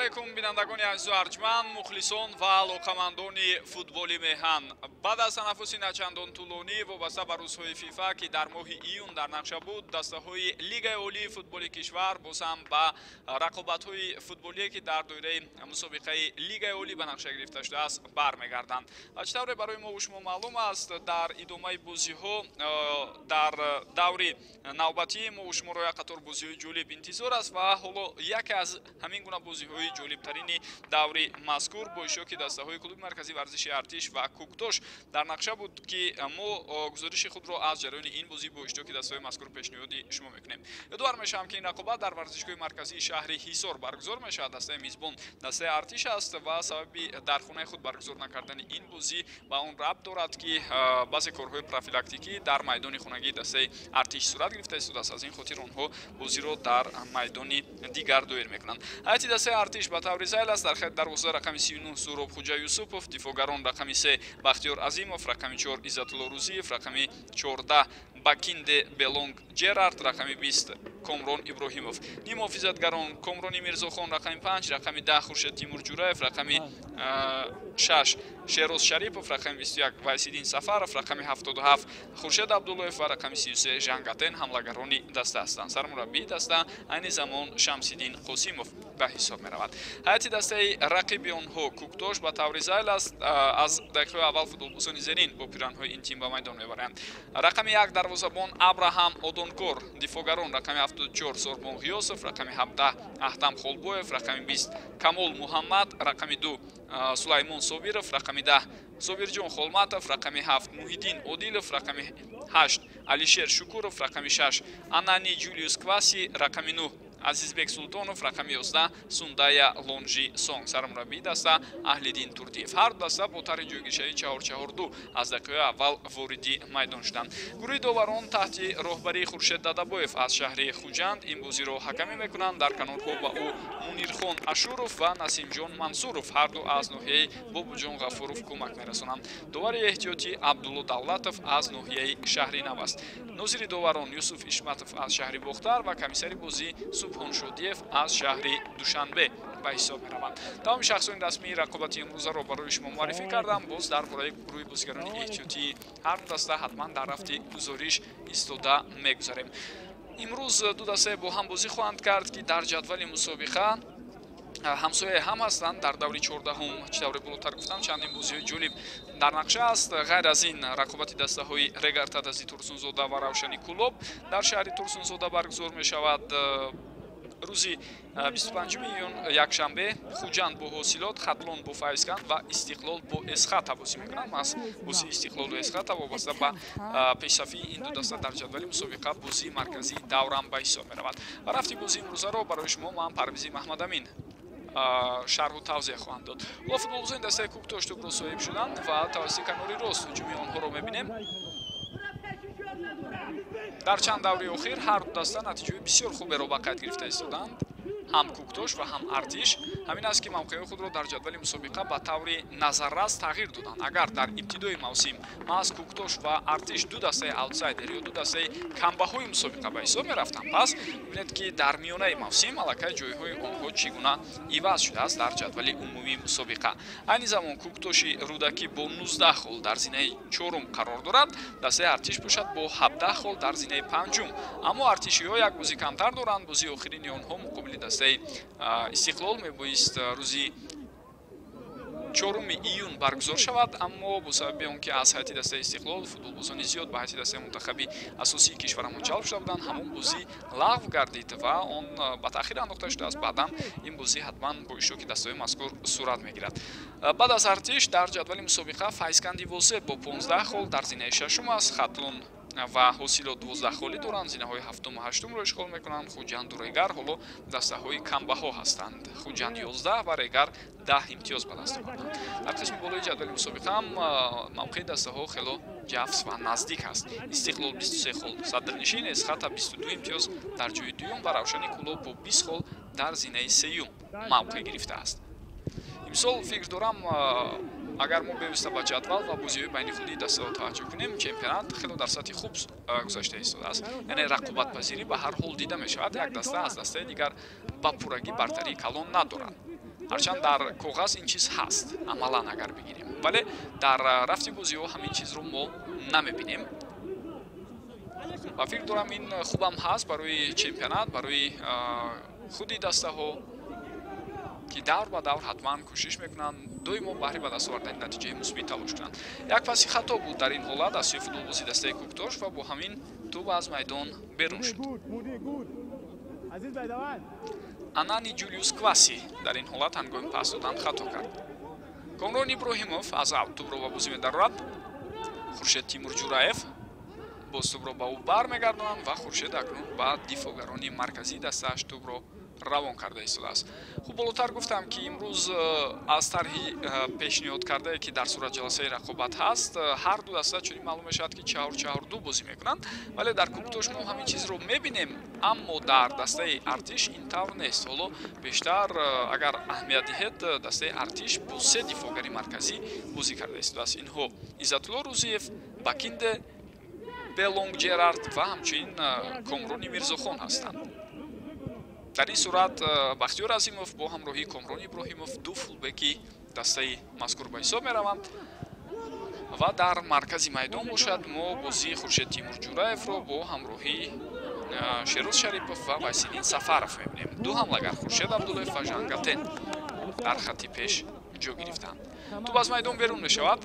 Алейкум, бинандагони азизу арҷманд, мухлисон ва алоқамандони футболи меҳан. Баъд аз танаффуси начандон тӯлонӣ вобаста ба рӯзҳои ФИФА, ки дар моҳи июн дар нақша буд, дастаҳои Лигаи олии футболи кишвар боз ҳам ба рақобатҳои футболие, ки дар доираи мусобиқаи Лигаи олӣ ба нақша гирифта шудааст, бармегарданд. Ва чӣ тавре барои мо шумо маълум аст, дар идомаи бозиҳо дар даври навбатии мо шуморо як қатор бозиҳои ҷолиб интизор аст ва ҳоло яке аз ҳамин гуна бозиҳои ҷолибтарини даври мазкур бо иштироки дастаҳои клуби марказии варзиши Артиш ва Кӯктош дар нақша буд, ки мо гузориши худро аз ҷараёни ин бозӣ бо иштироки дастаҳои мазкур пешниҳоди шумо мекунем. Ёдовар мешавам, ки ин рақобат дар варзишгоҳи марказии шаҳри Ҳисор баргузор мешавад. Дастаи мизбон дастаи Артиш аст ва сабаби дар хонаи худ баргузор накардани ин бозӣ ба он рабт дорад, ки баъзе корҳои профилактикӣ дар майдони хонагии дастаи Артиш сурат гирифта истодааст. Аз ин хотир онҳо бозиро дар майдони дигар доир мекунанд. Ҳайати дастаи Артиш ба таври зайл аст. Дар хати дарвоза рақами 39 Суҳроб Хуҷа Юсупов, дифоъгарон рақами 3 Бахтиёр Азимов, рақами 4 Иззатулло Рӯзиев, рақами 14 Бакинде Белонг Ҷерард, рақами 20 Комрон Иброҳимов. Нимуҳофизатгарон Комрони Мирзохон рақами 5, рақами 10 Хуршед Тимур Ҷураев, рақами 6 Шероз Шарипов, рақами 21 Вайсиддин Сафаров, рақами 77 Хуршед Абдуллоев ва рақами 33 Жангатен ҳамлагарони даста ҳастанд. Сармураббии даста айни замон Шамсиддин Қосимов ба ҳисоб меравад. Ҳайати дастаи рақиби онҳо Кӯктош ба таври зайл аст. Аз дақиқаи аввал футболбозони зерин бо пиранҳои ин тим ба майдон мебаранд. Рақами 1 дарвозабон Абраҳам Одонкор, дифоъгарон рақами 74 Сорбон Ғиёсов, рақами 17 Аҳтам Холбоев, рақами 20 Камол Муҳаммад, рақами 2 Сулаймон Собиров, рақами 10 Собирҷон Холматов, рақами 7 Муҳиддин Одилов, рақами 8 Алишер Шукуров, рақами 6 Анани Ҷулиус Кваси, рақами 9 Азизбек Султонов, рақами 11 Сундая Лонжи Сонг. Сармураббии даста Аҳлиддин Турдиев. Ҳар ду даста бо тарҳи ҷойгиршавии 4-4-2 аз дақиқаи аввал вориди майдон шуданд. Гурӯҳи доварон таҳти роҳбарии Хуршед Дадабоев аз шаҳри Хуҷанд ин бозиро ҳакамӣ мекунанд. Дар канорҳо ба ӯ Мунирхон Ашуров ва Насимҷон Мансуров, ҳар ду аз ноҳияи Бобуҷон Ғафуров, кӯмак мерасонанд. Довари эҳтиётӣ Абдулло Давлатов аз ноҳияи шаҳри Нав аст. Нозири доварон Юсуф Ишматов аз шаҳри Бохтар ва комиссари бозӣ Субҳон Шодиев аз шаҳри Душанбе ба ҳисоб мераванд. Тамоми шахсони расмии рақобати имрӯзаро барои шумо муаррифӣ кардам. Боз дар бораи гурӯҳи бозигарони эҳтиётии ҳар ду даста ҳатман дар рафти гузориш истода мегузарем. Имрӯз ду дастае бо ҳам бозӣ хоҳанд кард, ки дар ҷадвали мусобиқа ҳамсояи ҳам ҳастанд. Дар даври 14-ум, чӣ тавре болотар гуфтам, чандин бозиҳои ҷолиб дар нақша аст. Ғайр аз ин рақобати дастаҳои Регар-ТадАЗи Турсунзода ва Равшани Кӯлоб дар шаҳри Турсунзода баргузор мешавад. Рӯзи 25 июн, якшанбе, Хуҷанд бо Ҳосилот, Хатлон бо Файзканд ва Истиқлол бо Эсхата бозӣ мекунанд. Маҳз бозии Истиқлолу Эсхата вобаста ба пешсафии ин ду даста дар ҷадвали мусобиқа бозии марказии даврам ба ҳисоб меравад. Ва рафти бозии имрӯзаро барои шумо ман, Парвизи Маҳмадамин, шарҳу тавзеҳ хоҳам дод. Ҳоло футболбозони дастаи Кӯктош тӯбро соҳиб шуданд ва тавассути канори рост ҳуҷуми онҳоро мебинем. Дар чанд даври охир ҳар ду даста натиҷаҳои бисёр хуберо ба қайд гирифта истоданд, ҳам Кӯктош ва ҳам Артиш. Ҳамин аст, ки мавқеи худро дар ҷадвали мусобиқа ба таври назаррас тағйир доданд. Агар дар ибтидои мавсим маҳз Кӯктош ва Артиш ду дастаи аутсайдер ё ду дастаи камбаҳои мусобиқа ба ҳисоб мерафтанд, пас бибинед, ки дар миёнаи мавсим аллакай ҷойҳои онҳо чӣ гуна иваз шудааст дар ҷадвали умумии мусобиқа. Айни замон Кӯктоши Рӯдакӣ бо 19 хол дар зинаи чорум қарор дорад, дастаи Артиш бошад бо 17 хол дар зинаи панҷум. Аммо артишиҳо як бозӣ камтар доранд. Бозии охирини онҳо муқобили дастаи Истиқлол мебоист рӯзи 4 июн баргузор шавад, аммо бо сабаби он ки аз ҳайати дастаи Истиқлол футболбозони зиёд ба ҳайати дастаи мунтахаби асосии кишварамон ҷалб шуда буданд, ҳамон бозӣ лағв гардид ва он ба таъхир андохта шудааст. Баъдан ин бозӣ ҳатман бо иштироки дастаҳои мазкур сурат мегирад. Баъд аз Артиш дар ҷадвали мусобиқа Файзканди Восеъ бо 15 хол дар зинаи шашум аст. Хатлон ва Ҳосилот 12 холӣ доранд, зинаҳои ҳафтуму ҳаштумро ишғол мекунанд. Хуҷанду Регар ҳоло дастаҳои камбаҳо ҳастанд. Хуҷанд 11 ва Регар 10 имтиёз ба даст оварданд. Дар қисми болои ҷадвали мусобиқа ҳам мавқеи дастаҳо хело ҷафс ва наздик аст. Истиқлол 23 хол садрнишин, Эсхата 22 имтиёз дар ҷои дуюм ва Равшани Кӯлоб бо 20 хол дар зинаи сеюм мавқеъ гирифтааст. Имсол, фикр дорам, агар мо бевосита ба ҷадвал ва бозиҳои байни худии дастаҳо таваҷҷӯҳ кунем, чемпионат хело дар сатҳи хуб гузашта истодааст. Яъне рақобатпазирӣ ба ҳар ҳол дида мешавад. Як даста аз дастаи дигар ба пуррагӣ бартарии калон надорад. Ҳарчанд дар коғаз ин чиз ҳаст, амалан агар бигирем, вале дар рафти бозиҳо ҳамин чизро мо намебинем. Ва фикр дорам, ин хубам ҳаст барои чемпионат, барои худи дастаҳо, ки давр ба давр ҳатман кӯшиш мекунанд доимо баҳри ба даст овардани натиҷаи мусбит талош кунанд. Як паси хато буд дар ин ҳолат аз сӯи футболбози дастаи Кӯктош ва бо ҳамин тӯб аз майдон берун шуд. Анани Ҷулиус Кваси дар ин ҳолат ҳангоми пас додан хато кард. Комрон Иброҳимов аз аут тӯбро ба бозӣ медарорад. Хуршед Тимурҷураев боз тӯбро ба ӯ бармегардонанд ва Хуршед акнун ба дифоъгарони марказии дастааш тӯбро равон карда истодааст. Хуб, болотар гуфтам, ки имрӯз аз тарҳи пешниҳод кардае, ки дар суратҷаласаи рақобат ҳаст, ҳар ду даста чунин маълум мешавад, ки 4-4-2 бозӣ мекунанд, вале дар Кӯктош мо ҳамин чизро мебинем, аммо дар дастаи Артиш ин тавр нест. Ҳоло бештар агар аҳамият диҳед, дастаи Артиш бо се дифоъгари марказӣ бозӣ карда истодааст. Инҳо Иззатулло Рӯзиев, Бакинде Белонг Ҷерард ва ҳамчунин Комрони Мирзохон ҳастанд. Дар ин сурат Бахтиёр Азимов бо ҳамроҳии Комрон Иброҳимов ду фулбеки дастаи мазкур ба ҳисоб мераванд ва дар маркази майдон бошад, мо бозии Хуршед Тимурҷураевро бо ҳамроҳии Шерӯз Шарипов ва Вайсиддин Сафаров мебинем. Ду ҳамлагар, Хуршед Абдуллоев ва Жангатен, дар хатти пеш ҷо гирифтанд. Тӯб аз майдон берун мешавад.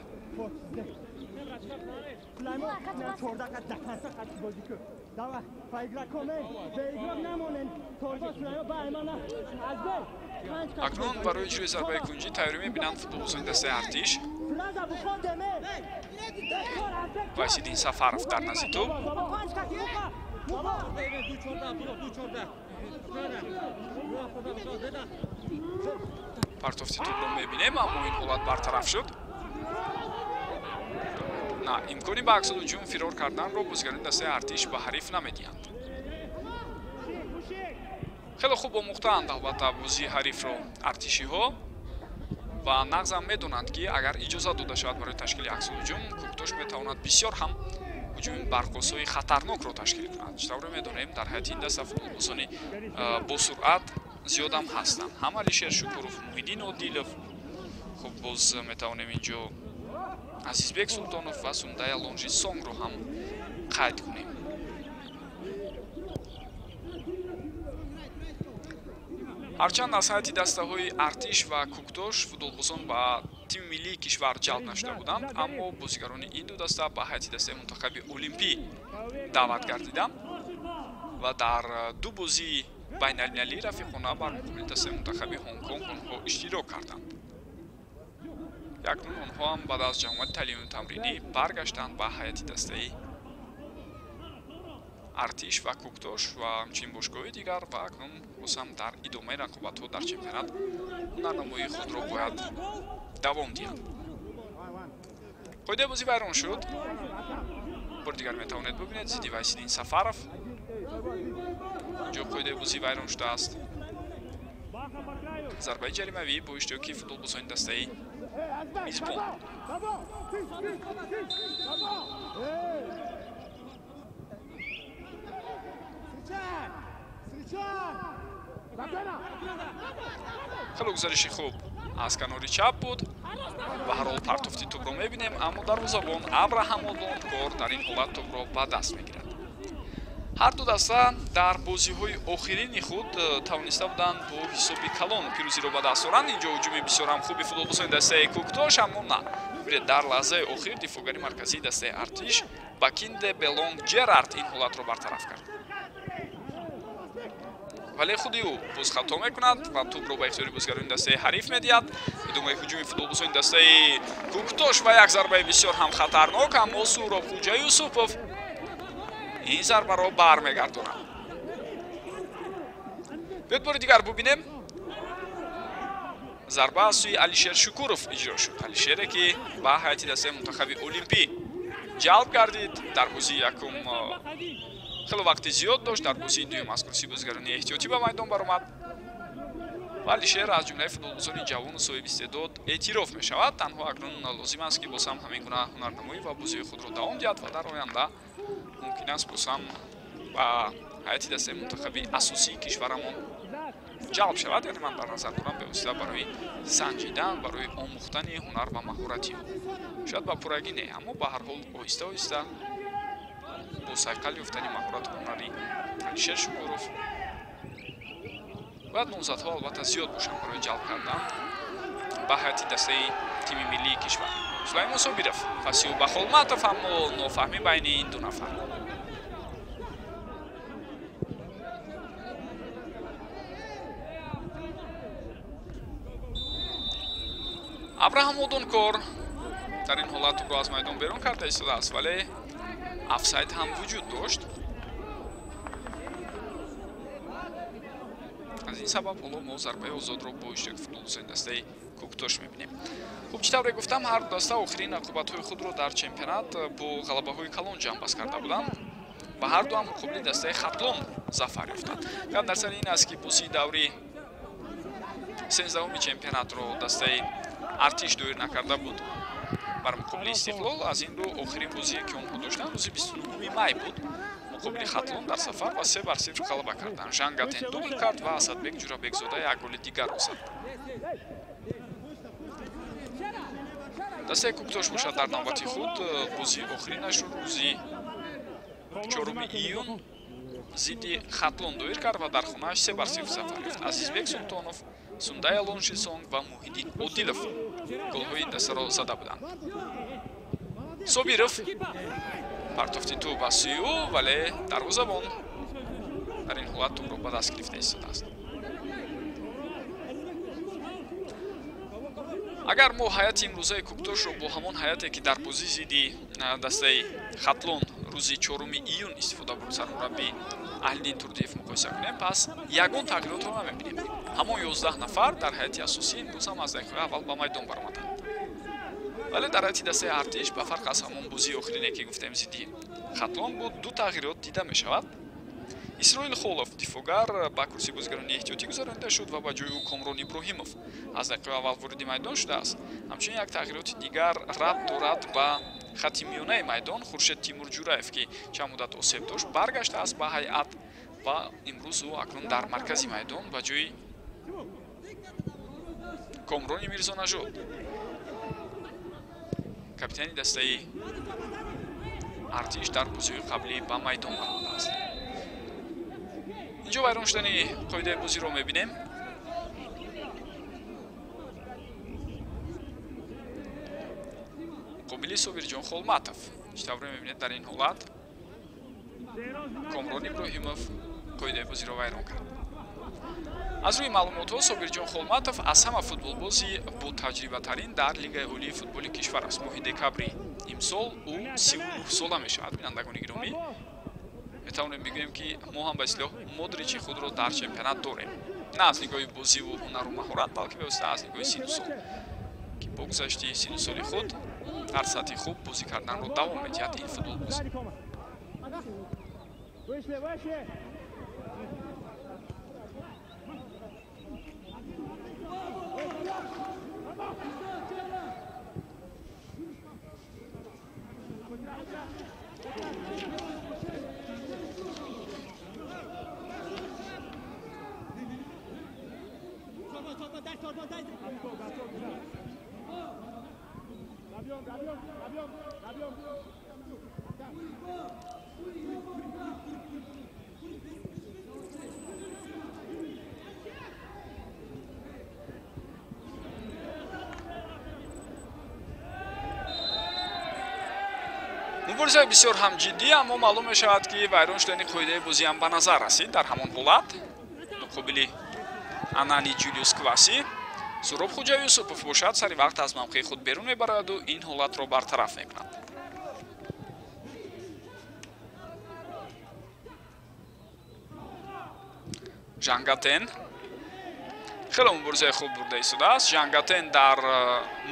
Акнун барои иҷрои зарбаи кунҷӣ тайёрӣ мебинанд футболбозони дастаи Артиш. Вайсиддин Сафаров дар назди тӯб. Партофти тӯбро мебинем, аммо ин ҳолат бартараф шуд. На, имкони ба аксулҳуҷум фирор карданро бозигарони дастаи Артиш ба ҳариф намедиҳанд. Хеле хуб омӯхтаанд албатта бозии ҳарифро артишиҳо ва нағзам медонанд, ки агар иҷозат дода шавад барои ташкили аксулҳуҷум, Кӯктош метавонад бисёр ҳам ҳуҷуми барқосои хатарнокро ташкил кунад. Чӣ тавре медонем, дар ҳайати ин даста футболбозони босуръат зиёдам ҳастанд. Ҳам Алишер Шукуров, Муҳиддин Одилов, хуб, боз метавонем инҷо Азизбек Султонов ва Сундая Лонжи Сонгро ҳам қайд кунем. Ҳарчанд аз ҳайати дастаҳои Артиш ва Кӯктош футболбозон ба тими миллии кишвар ҷалб нашуда буданд, аммо бозигарони ин ду даста ба ҳайати дастаи мунтахаби олимпӣ даъват гардиданд ва дар ду бозии байналмилалии рафиқона бар муқобили дастаи мунтахаби Ҳонконг онҳо иштирок карданд. Акнун онҳо ҳам баъд аз ҷамъомади таълиму тамринӣ баргаштанд ба ҳайати дастаи Артиш ва Кӯктош ва ҳамчунин бошгоҳи дигар ва акнун боз ҳам дар идомаи рақобатҳо дар чемпионат ҳунарнамоии худро бояд давом диҳанд. Қоидаи бозӣ вайрон шуд. Бори дигар метавонед бубинед, зидди Вайсиддин Сафаров инҷо қоидаи бозӣ вайрон шудааст. Зарбаи ҷаримавӣ бо иштироки футболбозони дастаи мизбон. Хеле гузариши хуб аз канори чап буд. Ба ҳар ҳол партофти тӯбро мебинем, аммо дарвозабон Абраҳам Одлонкор дар ин ҳолат тӯбро ба даст мегирад. Ҳар ду даста дар бозиҳои охирини худ тавониста буданд бо ҳисоби калон пирӯзиро ба даст оранд. Инҷо ҳуҷуми бисёрам хуби футболбозони дастаи Кӯктош, аммо на. Бибинед, дар лаҳзаи охир дифоъгари марказии дастаи Артиш Бакинде Белонг Ҷерард ин ҳолатро бартараф кард. Вале худи ӯ боз хато мекунад ва тӯбро ба ихтиёри бозигарони дастаи ҳариф медиҳад. Идомаи ҳуҷуми футболбозони дастаи Кӯктош ва як зарбаи бисёр ҳам хатарнок, аммо Суҳроб Хуҷа Юсупов ин зарбаро бармегардонад. Биёд бори дигар бубинем. Зарба аз сӯи Алишер Шукуров иҷро шуд. Алишере, ки ба ҳайати дастаи мунтахаби олимпӣ ҷалб гардид, дар бозии якум хеле вақти зиёд дошт, дар бозии дуюм аз курсии бозигарони эҳтиётӣ ба майдон баромад ва Алишер аз ҷумлаи футболбозони ҷавону соҳиби истеъдод эътироф мешавад. Танҳо акнун лозим аст, ки боз ҳам ҳамин гуна ҳунарнамоӣ ва бозии худро давом диҳад ва дар оянда мумкин аст боз ҳам ба ҳайати дастаи мунтахаби асосии кишварамон ҷалб шавад. Яъне ман дар назар дорам бевосита барои санҷидан, барои омӯхтани ҳунар ва маҳорати ӯ. Шояд ба пуррагӣ не, аммо ба ҳар ҳол оҳиста оҳиста бо сайқал ёфтани маҳорату ҳунари Алишер Шукуров бояд номзадҳо албатта зиёд бошанд барои ҷалб кардан ба ҳайати дастаи тими миллии кишвар. Сулаймон Собиров пасиу ба Холматов, аммо нофаҳмӣ байни ин ду нафар. Абраҳам Одонкор дар ин ҳолат тӯбро аз майдон берун карда истодааст, вале офсайд ҳам вуҷуд дошт. Аз ин сабаб ҳоло мо зарбаи озодро бо иштироки футболбозони дастаи Кӯктош мебинем. Хуб, чӣ тавре гуфтам, ҳар ду даста охирин рақобатҳои худро дар чемпионат бо ғалабаҳои калон ҷамъбаст карда буданд ва ҳар ду ҳам муқобили дастаи Хатлон зафар ёфтанд. Гап дар сари ин аст, ки бозии даври 13-уми чемпионатро дастаи Артиш доир накарда буд бар муқобили Истиқлол. Аз ин рӯ охирин бозие, ки онҳо доштанд, рӯзи 29 май буд муқобили Хатлон дар сафар ва 3-0 ғалаба карданд. Жангатен дубл кард ва Асадбек Ҷурабекзода як голи дигарро зад. Дастаи Кӯктош бошад дар навбати худ бозии охиринашро рӯзи 4 июн зидди Хатлон доир кард ва дар хонааш 3-0 зафар ёфт. Азизбек Султонов, Сундай Алоншисонг ва Муҳиддин Одилов голҳои ин дастаро зада буданд. Собиров партофти тӯб ба сӯи ӯ, вале дарвозабон дар ин ҳолат тӯбро ба даст гирифта истодааст. Агар мо ҳайати имрӯзаи Кӯктошро бо ҳамон ҳайате, ки дар бозӣ зидди дастаи Хатлон рӯзи 4 июн истифода бурд сармураббӣ Аҳлиддин Турдиев муқоиса кунем, пас ягон тағйиротро намебинем. Ҳамон 11 нафар дар ҳайати асосӣ имрӯз ҳам аз дақиқаи аввал ба майдон баромаданд. Вале дар ҳайати дастаи Артиш ба фарқ аз ҳамон бозии охирине, ки гуфтем зидди Хатлон буд, ду тағйирот дида мешавад. Исроил Холов дифоъгар ба курсии бозигарони эҳтиётӣ гузаронида шуд ва ба ҷои ӯ Комрон Иброҳимов аз дақиқаи аввал вориди майдон шудааст. Ҳамчунин як тағйироти дигар рабт дорад ба хати миёнаи майдон. Хуршед Тимурҷураев, ки чанд муддат осеб дошт, баргаштааст ба ҳайат ва имрӯз ӯ акнун дар маркази майдон ба ҷои Комрони Мирзонажод, капитани дастаи Артиш, дар бозиҳои қаблӣ ба майдон баромадааст. Инҷо вайрон шудани қоидаи бозиро мебинем. Муқобили Собирҷон Холматов. Чӣ тавре мебинед, дар ин ҳолат Комрон Иброҳимов қоидаи бозиро вайрон кард. Аз рӯи маълумотҳо, Собирҷон Холматов аз ҳама футболбози ботаҷрибатарин дар Лигаи олии футболи кишвар аст. Моҳи декабри имсол ӯ 39 сола мешавад. Бинандагони гиромӣ, метавонем бигӯем, ки мо ҳам ба истилоҳ Модричи худро дар чемпионат дорем. На аз нигоҳи бозиву ҳунару маҳорат, балки бевосита аз нигоҳи сину сол, ки бо гузашти сину соли худ дар сатҳи хуб бозӣ карданро давом медиҳад ин футболбоз. Муборизаи бисёр ҳам ҷиддӣ, аммо маълум мешавад, ки вайрон шудани қоидаи бозӣ ҳам ба назар расид. Дар ҳамон ҳолат муқобили Анани Ҷулиус Кваси Суроб Хуҷаюсупов бошад сари вақт аз мавқеи худ берун мебараду ин ҳолатро бартараф мекунад. Жангатен хеле муборизаи хуб бурда истодааст. Жангатен дар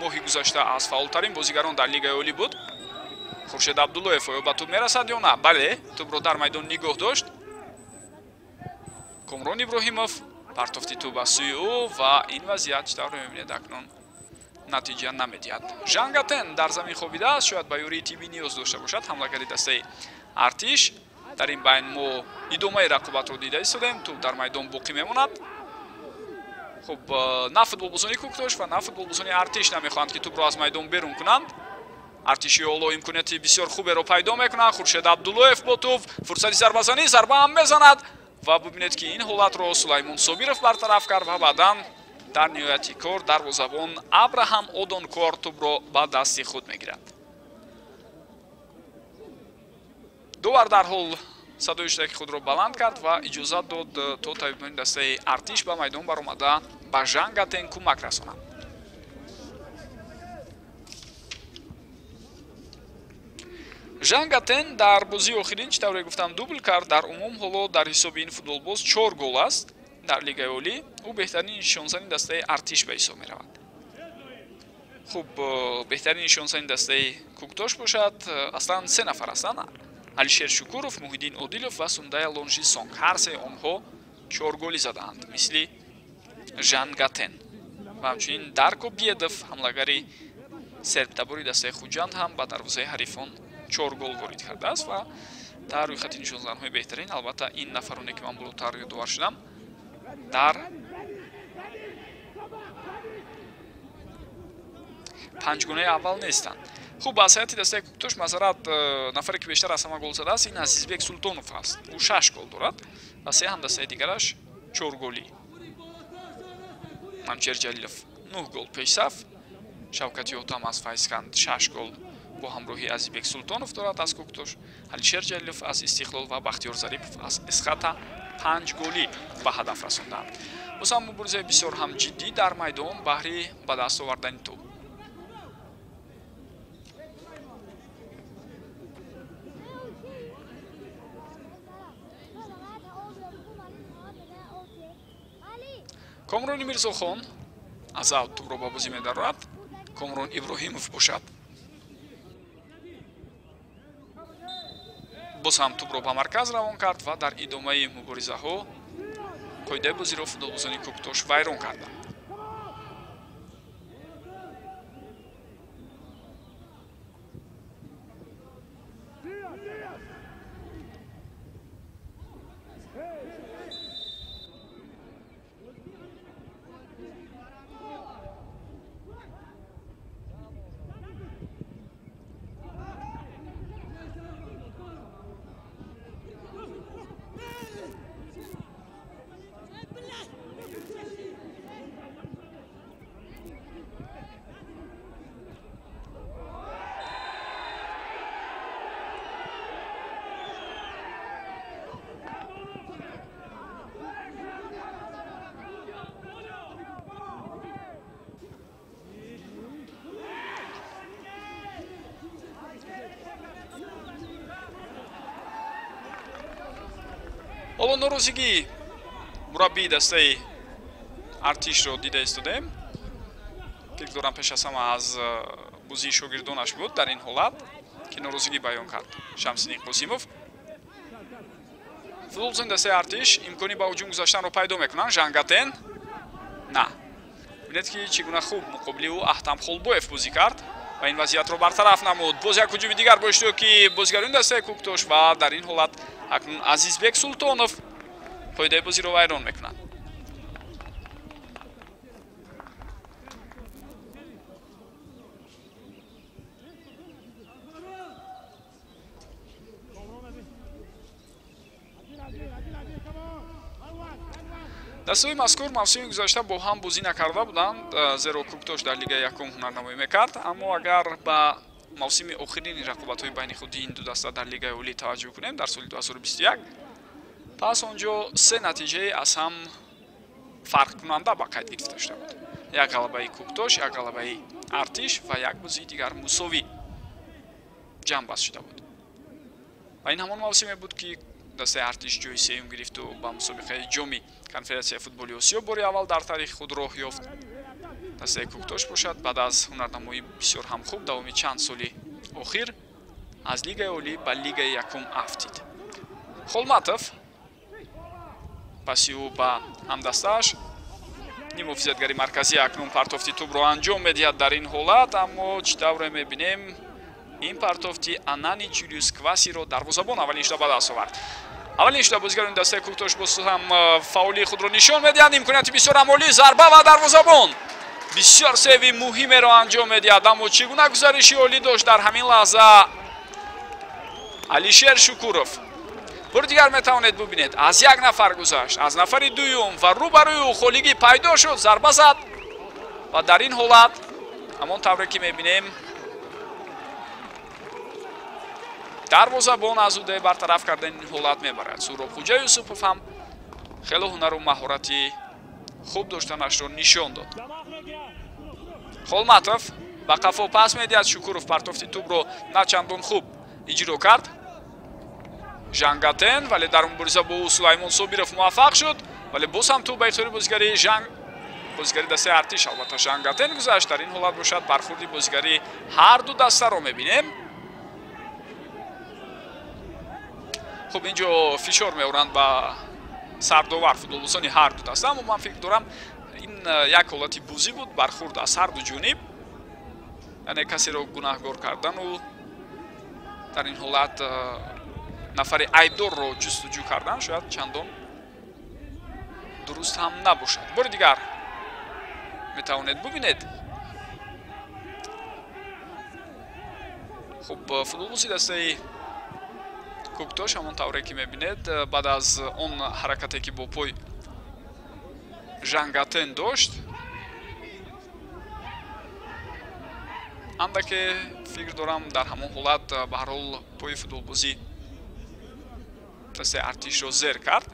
моҳи гузашта аз фаъолтарин бозигарон дар Лигаи олӣ буд. Хуршед Абдуллоев оё ба тӯб мерасад ё на? Бале, тӯбро дар майдон нигоҳ дошт. Комрон Иброҳимов партофти тӯб аз сӯи ӯ ва ин вазъият чӣ тавр мебинед акнун натиҷа намедиҳад. Жангатен дар замин хобидааст, шояд ба ёрии тиббӣ ниёз дошта бошад. Ҳамлагари дастаи Артиш. Дар ин байн мо идомаи рақобатро дида истодем. Тӯб дар майдон боқӣ мемонад. Хуб, на футболбозони Кӯктош ва на футболбозони Артиш намехоҳанд, ки тӯбро аз майдон берун кунанд. Артиши ҳоло имконияти бисёр хуберо пайдо мекунанд. Хуршед Абдуллоев бо тӯб фурсати зарбазанӣ, зарба ҳам мезанад ва бубинед, ки ин ҳолатро Сулаймон Собиров бартараф кард ва баъдан дар ниҳояти кор дарвозабон Абраҳам Одонкор тӯбро ба дасти худ мегирад. Довар дарҳол садои шудаки худро баланд кард ва иҷозат дод, то табибони дастаи Артиш ба майдон баромада ба Жангатен кӯмак расонанд. Жангатен дар бозии охирин, чӣ тавре гуфтам, дубл кард. Дар умум ҳоло дар ҳисоби ин футболбоз 4 гол аст дар Лигаи Олӣ. Ӯ беҳтарин нишонзани дастаи Артиш ба ҳисоб меравад. Хуб, беҳтарин нишонзани дастаи Кӯктош бошад, аслан 3 нафар ҳастанд: Алишер Шукуров, Муҳиддин Одилов ва Сундая Лонжисонг. Ҳар сеи онҳо 4 голи задаанд, мисли Жангатен. Ва ҳамчунин Дарко Бедов, ҳамлагари сербтабори дастаи Хуҷанд, ҳам ба дарвозаи ҳарифон 4 гол ворид кардааст ва дар рӯйхати нишонзанҳои беҳтарин албатта ин нафароне, ки ман болотар ёдовар шудам, дар панҷгонаи аввал нестанд. Хуб, ба ҳайати дастаи Кӯктош масалан нафаре, ки бештар аз ҳама гол задааст, ин Азизбек Султонов аст. Ӯ 6 гол дорад ва се ҳамдастаи дигараш 4 голӣ. Манучер Ҷалилов 9 гол пешсаф, Шавкати Ҳотам аз Файзканд 6 гол бо ҳамроҳии Азизбек Султонов дорад аз Кӯктош, Алишер Ҷалилов аз Истиқлол ва Бахтиёр Зарипов аз Эсхата 5 голӣ ба ҳадаф расонданд. Боз ҳам муборизаи бисёр ҳам ҷиддӣ дар майдон баҳри ба даст овардани тӯб. Комрони Мирзохон аз аут тӯбро ба бозӣ медарорад. Комрон Иброҳимов бошад боз ҳам тӯбро ба марказ равон кард ва дар идомаи муборизаҳо қоидаи бозиро футболбозони Кӯктош вайрон карданд. Ҳоло норозигии мураббии дастаи Артишро дида истодаем. Фикр дорам, пеш аз ҳама аз бозии шогирдонаш буд дар ин ҳолат, ки норозигӣ баён кард Шамсиддин Қосимов. Футболбозони дастаи Артиш имкони ба ҳуҷум гузаштанро пайдо мекунанд. Жангатен на. Бинед, ки чӣ гуна хуб муқобили ӯ Аҳтам Холбоев бозӣ кард ва ин вазъиятро бартараф намуд. Боз як ҳуҷуми дигар бо иштироки бозигарони дастаи Кӯктош ва дар ин ҳолат акнун Азизбек Султонов қоидаи бозиро вайрон мекунад. Дастаҳои мазкур мавсими гузашта бо ҳам бозӣ накарда буданд, зеро Кӯктош дар Лигаи якум ҳунарнамоӣ мекард. Аммо агар ба мавсими охирини рақобатҳои байни худи ин ду даста дар Лигаи Олӣ таваҷҷӯҳ кунем, дар соли 2021, пас он ҷо 3 натиҷаи аз ҳам фарқкунанда ба қайд гирифта шуда буд. Як ғалабаи Кӯктош, як ғалабаи Артиш ва як бозии дигар мусовӣ ҷамъбаст шуда буд. Ва ин ҳамон мавсиме буд, ки дастаи Артиш ҷои сеюм гирифту ба мусобиқаи ҷоми Конфедератсияи футболи Осиё бори аввал дар таърихи худ роҳ ёфт. Дастаи Кӯктош бошад, баъд аз ҳунарнамоӣ бисёр ҳам хуб давоми чанд соли охир аз Лигаи Олӣ ба Лигаи якум афтид. Холматов паси ӯ ба ҳамдастааш, нимуҳофизатгари марказӣ акнун партофти тӯбро анҷом медиҳад дар ин ҳолат, аммо чӣ тавре мебинем, ин партофти Анани Ҷулиус Квасиро дарвозабон аввалин шуда ба даст овард. Аввалин шуда бозигарони дастаи Кӯктош боз ҳам фаъолии худро нишон медиҳанд. Имконияти бисёр амолӣ, зарба ва дарвозабон бисёр сейви муҳимеро анҷом медиҳад. Аммо чӣ гуна гузариши олӣ дошт дар ҳамин лаҳза Алишер Шукуров. Бори дигар метавонед бубинед, аз як нафар гузашт, аз нафари дуюм ва рӯбарӯи ӯ холигӣ пайдо шуд, зарба зад ва дар ин ҳолат ҳамон тавре ки мебинем дарвозабон аз ӯ бартараф кардани ин ҳолат мебарад. Суҳроб Хуҷа Юсупов ҳам хеле ҳунару маҳорати хуб доштанашро нишон дод. Холматов ба қафо пас медиҳад. Шукуров партофти тӯбро на чандон хуб иҷро кард. Жангатен, вале дар мубориза бо ӯ Сулаймон Собиров муваффақ шуд, вале боз ҳам тӯб ба ихтиёри бозигари дастаи Артиш, албатта Жангатен гузашт. Дар ин ҳолат бошад бархурди бозигари ҳар ду дастаро мебинем. Хуб, инҷо фишор меоранд ба сардовар футболбозони ҳар ду даста, аммо ман фикр дорам ин як ҳолати бозӣ буд, бархурд аз ҳар ду ҷониб, яъне касеро гунаҳгор кардану дар ин ҳолат нафари айбдорро ҷустуҷӯ кардан шояд чандон дуруст ҳам набошад. Бори дигар метавонед бубинед. Хуб, футболбози дастаи Кӯктош ҳамон тавре ки мебинед, баъд аз он ҳаракате ки бо пой Жангатен дошт, андаке фикр дорам дар ҳамон ҳолат ба ҳар ҳол пои футболбозӣ дастаи Артишро зер кард.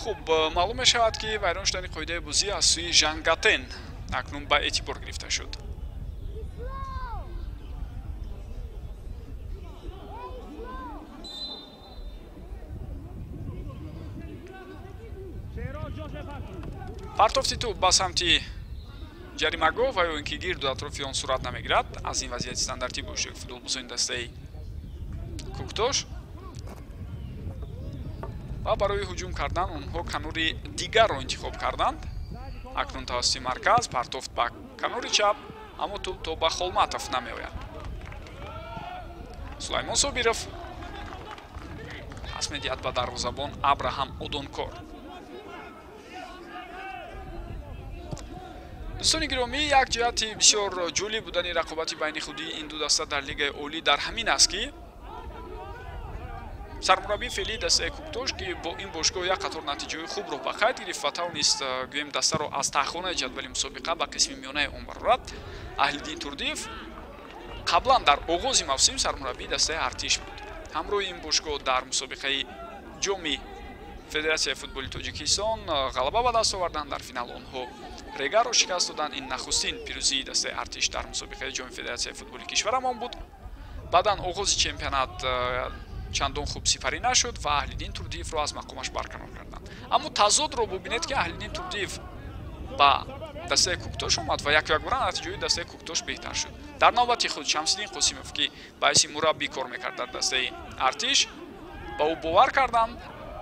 Хуб, маълум мешавад ки вайрон шудани қоидаи бозӣ аз сӯи Жангатен акнун ба эътибор гирифта шуд. Партофти тӯб ба самти ҷаримагоҳ ва ё ин ки гирду атрофи он сурат намегирад. Аз ин вазъияти стандартӣ бо иштироки футболбозони дастаи Кӯктош ва барои ҳуҷум кардан онҳо канори дигарро интихоб карданд. Акнун тавассути марказ партофт ба канори чап, аммо тӯб то ба Холматов намеояд. Сулаймон Собиров пас медиҳад ба дарвозабон Абраҳам Одонкор. Дӯстони гиромӣ, як ҷиҳати бисёр ҷолиб будани рақобати байни худии ин ду даста дар Лигаи Олӣ дар ҳамин аст, ки сармураббии феълии дастаи Кӯктош, ки бо ин бошгоҳ як қатор натиҷаҳои хубро ба қайд гирифт ва тавонист гӯем дастаро аз таҳхонаи ҷадвали мусобиқа ба қисми миёнаи он барорад, Аҳлиддин Турдиев қаблан дар оғози мавсим сармураббии дастаи Артиш буд. Ҳамроҳи ин бошгоҳ дар мусобиқаи ҷоми Федератсияи футболи Тоҷикистон ғалаба ба даст оварданд. Дар финал онҳо Регарро шикаст доданд. Ин нахустин пирӯзии дастаи Артиш дар мусобиқаи ҷоми Федератсияи футболи кишварамон буд. Баъдан оғози чемпионат чандон хуб сипарӣ нашуд ва Аҳлиддин Турдиевро аз мақомаш барканор карданд. Аммо тазодро бубинед, ки Аҳлиддин Турдиев ба дастаи Кӯктош омад ва яку якбора натиҷаи дастаи Кӯктош беҳтар шуд. Дар навбати худ Шамсиддин Қосимов, ки ба ҳайси мураббӣ кор мекард дар дастаи Артиш, ба ӯ бовар карданд,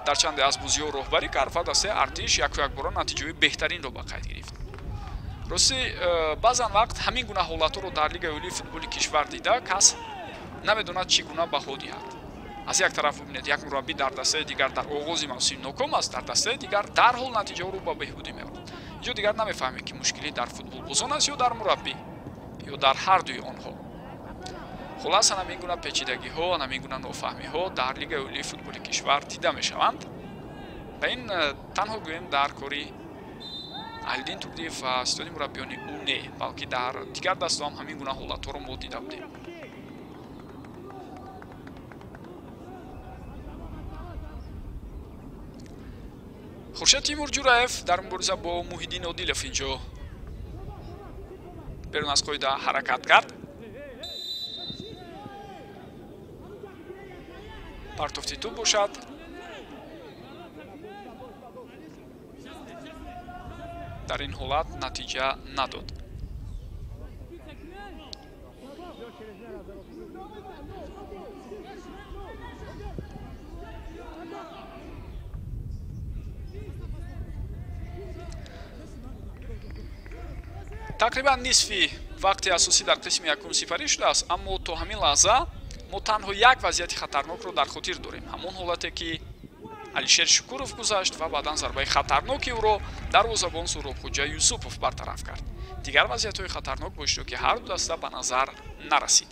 дар чанде аз бозиҳо роҳбарӣ кард ва дастаи Артиш яку якбора натиҷаи беҳтаринро ба қайд гирифт. Ростӣ, баъзан вақт ҳамин гуна ҳолатҳоро дар Лигаи Олии футболи кишвар дида кас намедонад чӣ гуна баҳо диҳад. Аз як тараф бубинед, як мураббӣ дар дастаи дигар дар оғози мавсим ноком аст, дар дастаи дигар дарҳол натиҷаҳоро ба беҳбудӣ меорад. Инҷо дигар намефаҳмем, ки мушкилӣ дар футболбозон аст ё дар мураббӣ ё дар ҳар дуи онҳо. Хулас, ҳамин гуна печидагиҳо, ҳамин гуна нофаҳмиҳо дар Лигаи Олии футболи кишвар дида мешаванд ва ин танҳо гӯем дар кори Аҳлиддин Турдиев ва ситоди мураббиёни ӯ не, балки дар дигар дастҳо ҳам ҳамин гуна ҳолатҳоро мо дида будем. Хуршед Тимур Ҷураев дар мубориза бо Муҳиддин Одилов инҷо берун аз қоида ҳаракат кард. Партофти тӯб бошад. Дар ин ҳолат натиҷа надод. Тақрибан нисфи вақти асосӣ дар қисми якум сипарӣ шудааст, аммо то ҳамин лаҳза мо танҳо як вазъияти хатарнокро дар хотир дорем. Ҳамон ҳолате ки Алишер Шукуров гузашт ва баъдан зарбаи хатарноки ӯро дарвозабон Суробхуҷа Юсупов бартараф кард. Дигар вазъиятҳои хатарнок бо иштироки ҳар ду даста ба назар нарасид.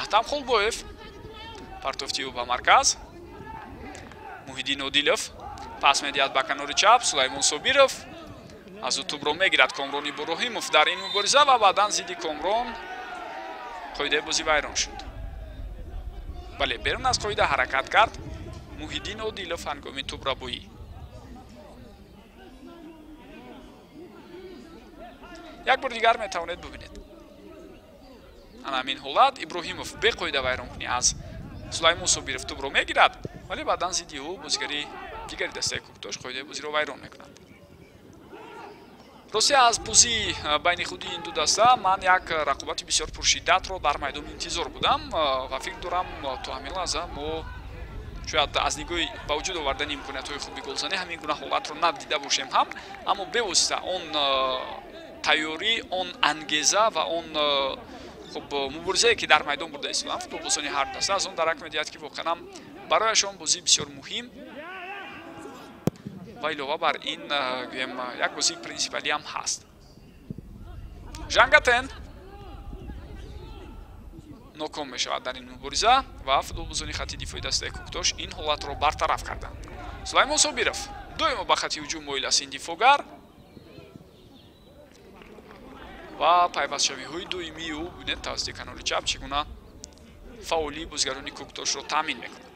Аҳтам Холбоев партофти ӯ ба марказ. Муҳиддин Одилов пас медиҳад ба канори чап. Сулаймон Собиров аз ӯ тӯбро мегирад. Комрон Иброҳимов дар ин мубориза ва баъдан зидди Комрон қоидаи бозӣ вайрон шуд. Бале, берун аз қоида ҳаракат кард Муҳиддин Одилов ҳангоми тӯбрабоӣ. Як бор дигар метавонед бубинед. Ана ҳамин ҳолат Иброҳимов беқоида вайронкунӣ аз Сулаймон Собиров тӯбро мегирад, вале баъдан зидди ӯ бозигари дигари дастаи Кӯктош қоидаи бозиро вайрон мекунад. Ростия, аз бозии байни худи ин ду даста ман як рақобати бисёр пуршиддатро дар майдон интизор будам ва фикр дорам то ҳамин лаҳза мо шояд аз нигоҳи ба вуҷуд овардани имкониятҳои хуби голзанӣ ҳамин гуна ҳолатро надида бошем ҳам, аммо бевосита он тайёрӣ, он ангеза ва он хуб муборизае ки дар майдон бурда истоданд футболбозони ҳар даста аз он дарак медиҳад ки воқеан ҳам барояшон бозии бисёр муҳим ва илова бар ин гӯем як бозии принсипалӣ ҳам ҳаст. Жангатен ноком мешавад дар ин мубориза ва футболбозони хати дифои дастаи Кӯктош ин ҳолатро бартараф карданд. Сулаймон Собиров доимо ба хати ҳуҷум моил аст ин дифогар ва пайвастшавиҳои доимии ӯ бинед тавассути канори чап чӣ гуна фаъолии бозигарони Кӯктошро таъмин мекунад.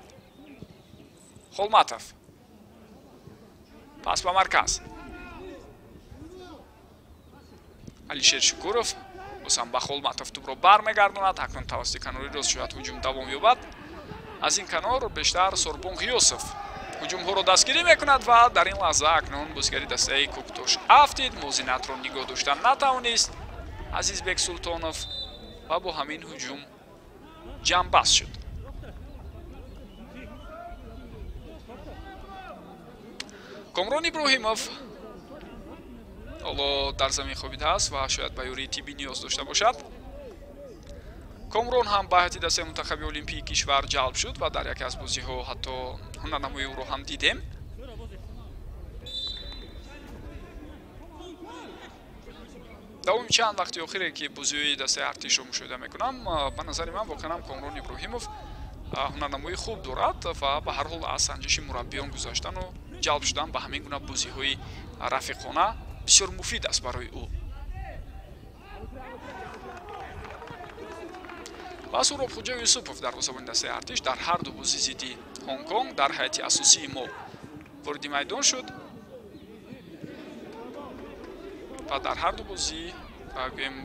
Холматов пас ба марказ. Алишер Шукуров боз ҳам ба Холматов тӯбро бармегардонад. Акнун тавассути канори рост шояд ҳуҷум давом ёбад. Аз ин канор бештар Сорбон Ғиёсов ҳуҷумҳоро дастгирӣ мекунад ва дар ин лаҳза акнун бозигари дастаи Кӯктош афтид. Мувозинатро нигоҳ дошта натавонист Азизбек Султонов ва бо ҳамин ҳуҷум ҷамъбаст шуд. Комрон Иброҳимов ҳоло дар замин хобидааст ва шояд ба ёрии тиббӣ ниёз дошта бошад. Комрон ҳам ба ҳайати дастаи мунтахаби олимпии кишвар ҷалб шуд ва дар яке аз бозиҳо ҳатто ҳунарнамои ӯро ҳам дидем. Давоми чанд вақти охире ки бозиҳои дастаи артишро мушоҳида мекунам, ба назари ман воқеан ҳам Комрон Иброҳимов ҳунарнамои хуб дорад ва ба ҳар ҳол аз санҷиши мураббиён гузаштану ҷалб шудан ба ҳамин гуна бозиҳои рафиқона бисёр муфид аст барои ӯ. Ва Суробхуҷа Юсупов дарвозабони дастаи артиш дар ҳар ду бозӣ зидди Ҳонгконг дар ҳайати асосии мо вориди майдон шуд ва дар ҳар ду бозӣ гӯем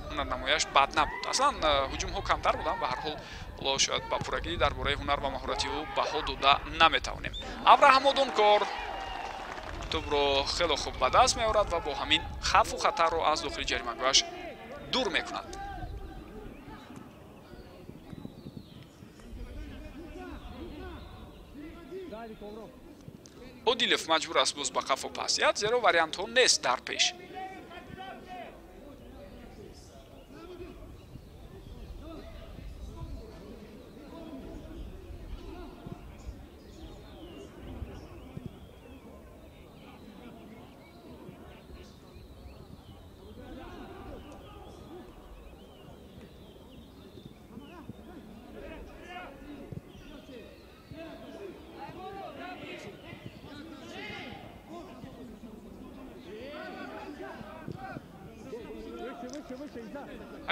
ҳунарнамояш бад набуд. Аслан ҳуҷумҳо камтар буданд, ба ҳар ҳол ҳоло шояд ба пуррагӣ дар бораи ҳунар ва маҳорати ӯ баҳо дода наметавонем. Абраҳам Одонкор тӯбро хело хуб ба даст меорад ва бо ҳамин хавфу хатарро аз дохили ҷаримагоҳаш дур мекунад. Одилов маҷбур аст боз ба қафо пас диҳад, зеро вариантҳо нест дар пеш.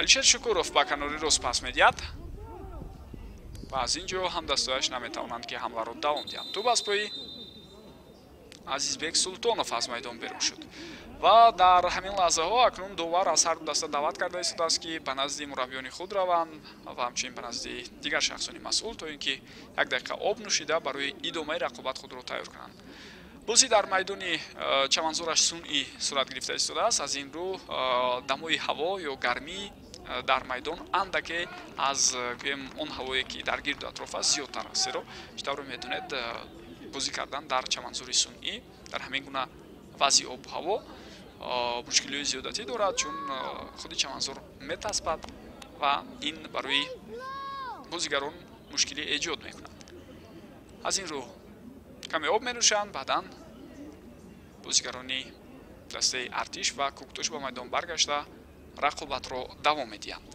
Алишер Шукуров ба канори рост пас медиҳад ва аз ин ҷо ҳамдастояш наметавонанд ки ҳамларо давом диҳанд. Тӯб аз пои Азизбек Султонов аз майдон берун шуд. Ва дар ҳамин лаҳзаҳо акнун довар аз ҳар ду даста даъват карда истодааст, ки ба назди мураббиёни худ раванд ва ҳамчунин ба назди дигар шахсони масъул, то ин ки як дақиқа об нӯшида барои идомаи рақобат худро тайёр кунанд. Бозӣ дар майдони чаманзораш сунъӣ сурат гирифта истодааст. Аз ин рӯ дамои ҳаво ё гармӣ дар майдон андаке аз гӯем он ҳавое ки дар гирду атроф аст зиёдтар аст, зеро чӣ тавре медонед, бозӣ кардан дар чаманзори сунъӣ дар ҳамин гуна вазъи обу ҳаво мушкилиҳои зиёдатӣ дорад, чун худи чаманзор метаспад ва ин барои бозигарон мушкилӣ эҷод мекунад. Аз ин рӯ каме об менӯшанд, баъдан бозигарони дастаи Артиш ва Кӯктош ба майдон баргашта рақобатро давом медиҳанд.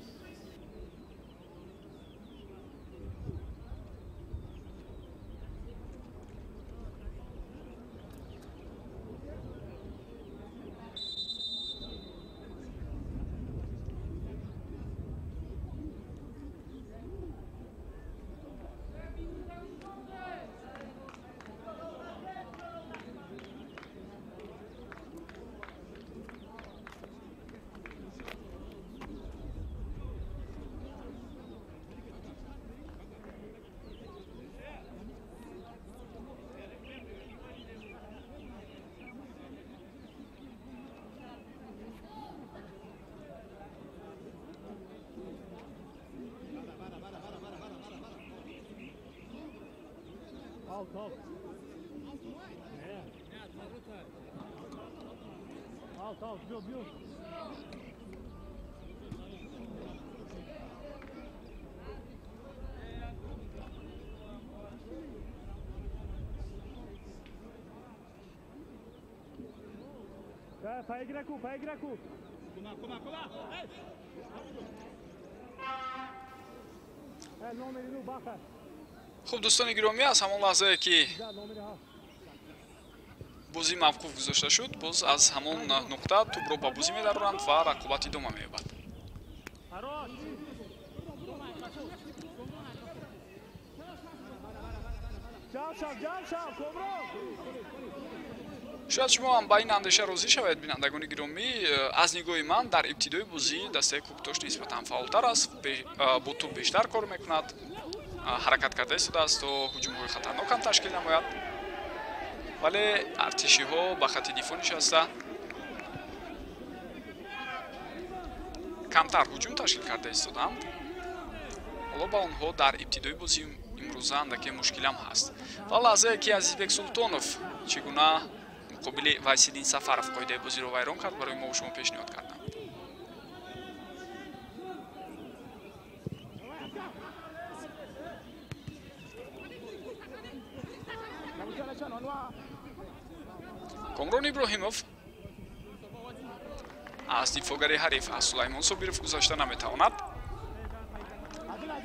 Хуб, дӯстони гиромӣ, аз ҳамон лаҳзае ки бозӣ мавқуф гузошта шуд, боз аз ҳамон нуқта тӯбро ба бозӣ медароранд ва рақобат идома меёбад. Шояд шумо ҳам ба ин андеша розӣ шавед, бинандагони гиромӣ. Аз нигоҳи ман дар ибтидои бозӣ дастаи Кӯктош нисбатан фаъолтар аст, бо тӯб бештар кор мекунад, ҳаракат карда истодааст то ҳуҷумҳои хатарнок ҳам ташкил намояд, вале артишиҳо ба хатти дифоъ нишаста камтар ҳуҷум ташкил карда истоданд. Ҳоло ба онҳо дар ибтидои бозӣ имрӯза андаке мушкилам ҳаст. Ва лаҳзае ки Азизбек Султонов чӣ гуна муқобили Вайсиддин Сафаров қоидаи бозиро вайрон кард, барои мо шумо пешниҳод кардам. Комрон Иброҳимов аз дифоъгари ҳариф аз Сулаймон Собиров гузашта наметавонад,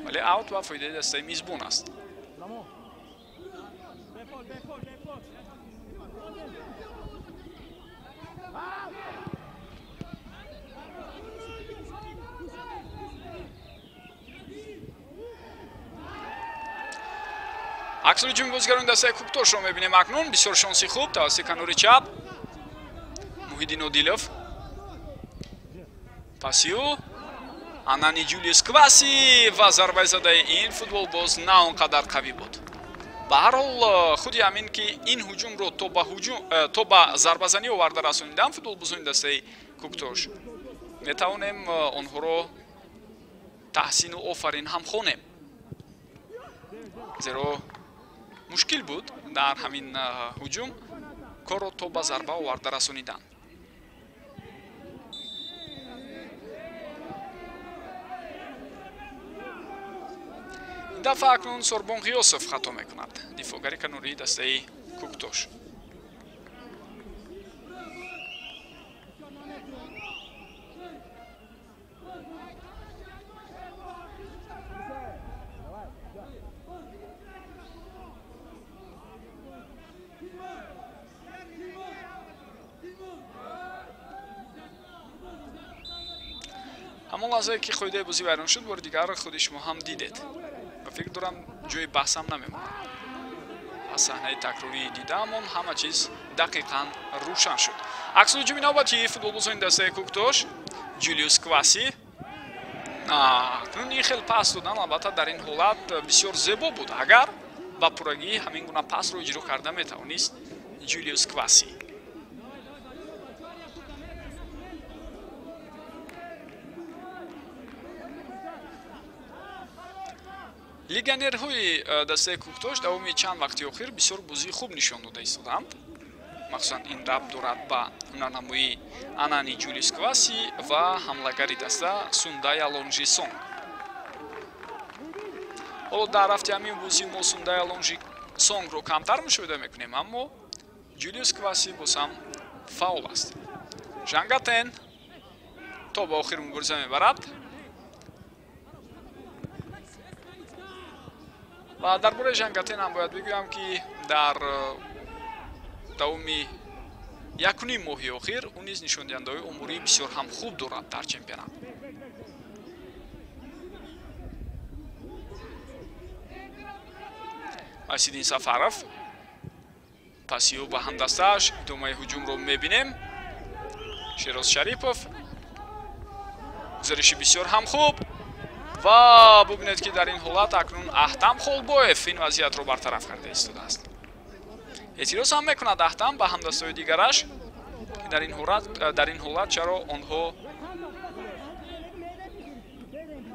вале аут ба фоидаи дастаи мизбон аст. Аксари ҳуҷуми бозигарони дастаи Кӯктошро мебинем акнун. Бисёр шонси хуб тавассути канори чап Муҳиддин Одилов, паси ӯ Анани Ҷулиус Кваси ва зарбаи задаи ин футболбоз на он қадар қавӣ буд. Ба ҳар ҳол, худи ҳамин ки ин ҳуҷумро то ба зарбазанӣ оварда расонидан футболбозони дастаи Кӯктош, метавонем онҳоро таҳсину офарин ҳам хонем, зеро мушкил буд дар ҳамин ҳуҷум корро то ба зарба оварда расонидан. Ин дафъа акнун Сорбон Ғиёсов хато мекунад, дифоъгари канории дастаи Кӯктош. Ҳамон лаҳзае ки қоидаи бозӣ вайрон шуд, бори дигар худи шумо ҳам дидед ва фикр дорам ҷои баҳсам намемонад. Аз саҳнаи такрории дидаамон ҳама чиз дақиқан рӯшан шуд. Аксулҳуҷуми навбатии футболбозони дастаи Куктош. Ҷулиус Кваси. Акнун ин хел пас додан албатта дар ин ҳолат бисёр зебо буд, агар ба пуррагӣ ҳамин гуна пасро иҷро карда метавонист Ҷулиус Кваси. Легионерҳои дастаи Куктош давоми чанд вақти охир бисёр бозии хуб нишон дода истоданд. Махсусан ин рабт дорад ба ҳунарнамоии Анани Ҷулиус Кваси ва ҳамлагари даста Сундая Лонжисонг. Ҳоло дар рафти ҳамин бозӣ мо Сундая Лонжисонгро камтар мушоҳида мекунем, аммо Ҷулиус Кваси боз ҳам фаъол аст. Жангатен то ба охир мубориза мебарад ва дар бораи Жангатен ҳам бояд бигӯям, ки дар давоми якуним моҳи охир ӯ низ нишондиҳандаҳои умурии бисёр ҳам хуб дорад дар чемпионат. Васидин Сафаров паси ӯ ба ҳамдастааш, идомаи ҳуҷумро мебинем. Шероз Шарипов, гузариши бисёр ҳам хуб ва бубинед, ки дар ин ҳолат акнун Аҳтам Холбоев ин вазъиятро бартараф карда истодааст. Эътироз ҳам мекунад Аҳтам ба ҳамдастаҳои дигараш, ки дар ин ҳолат чаро онҳо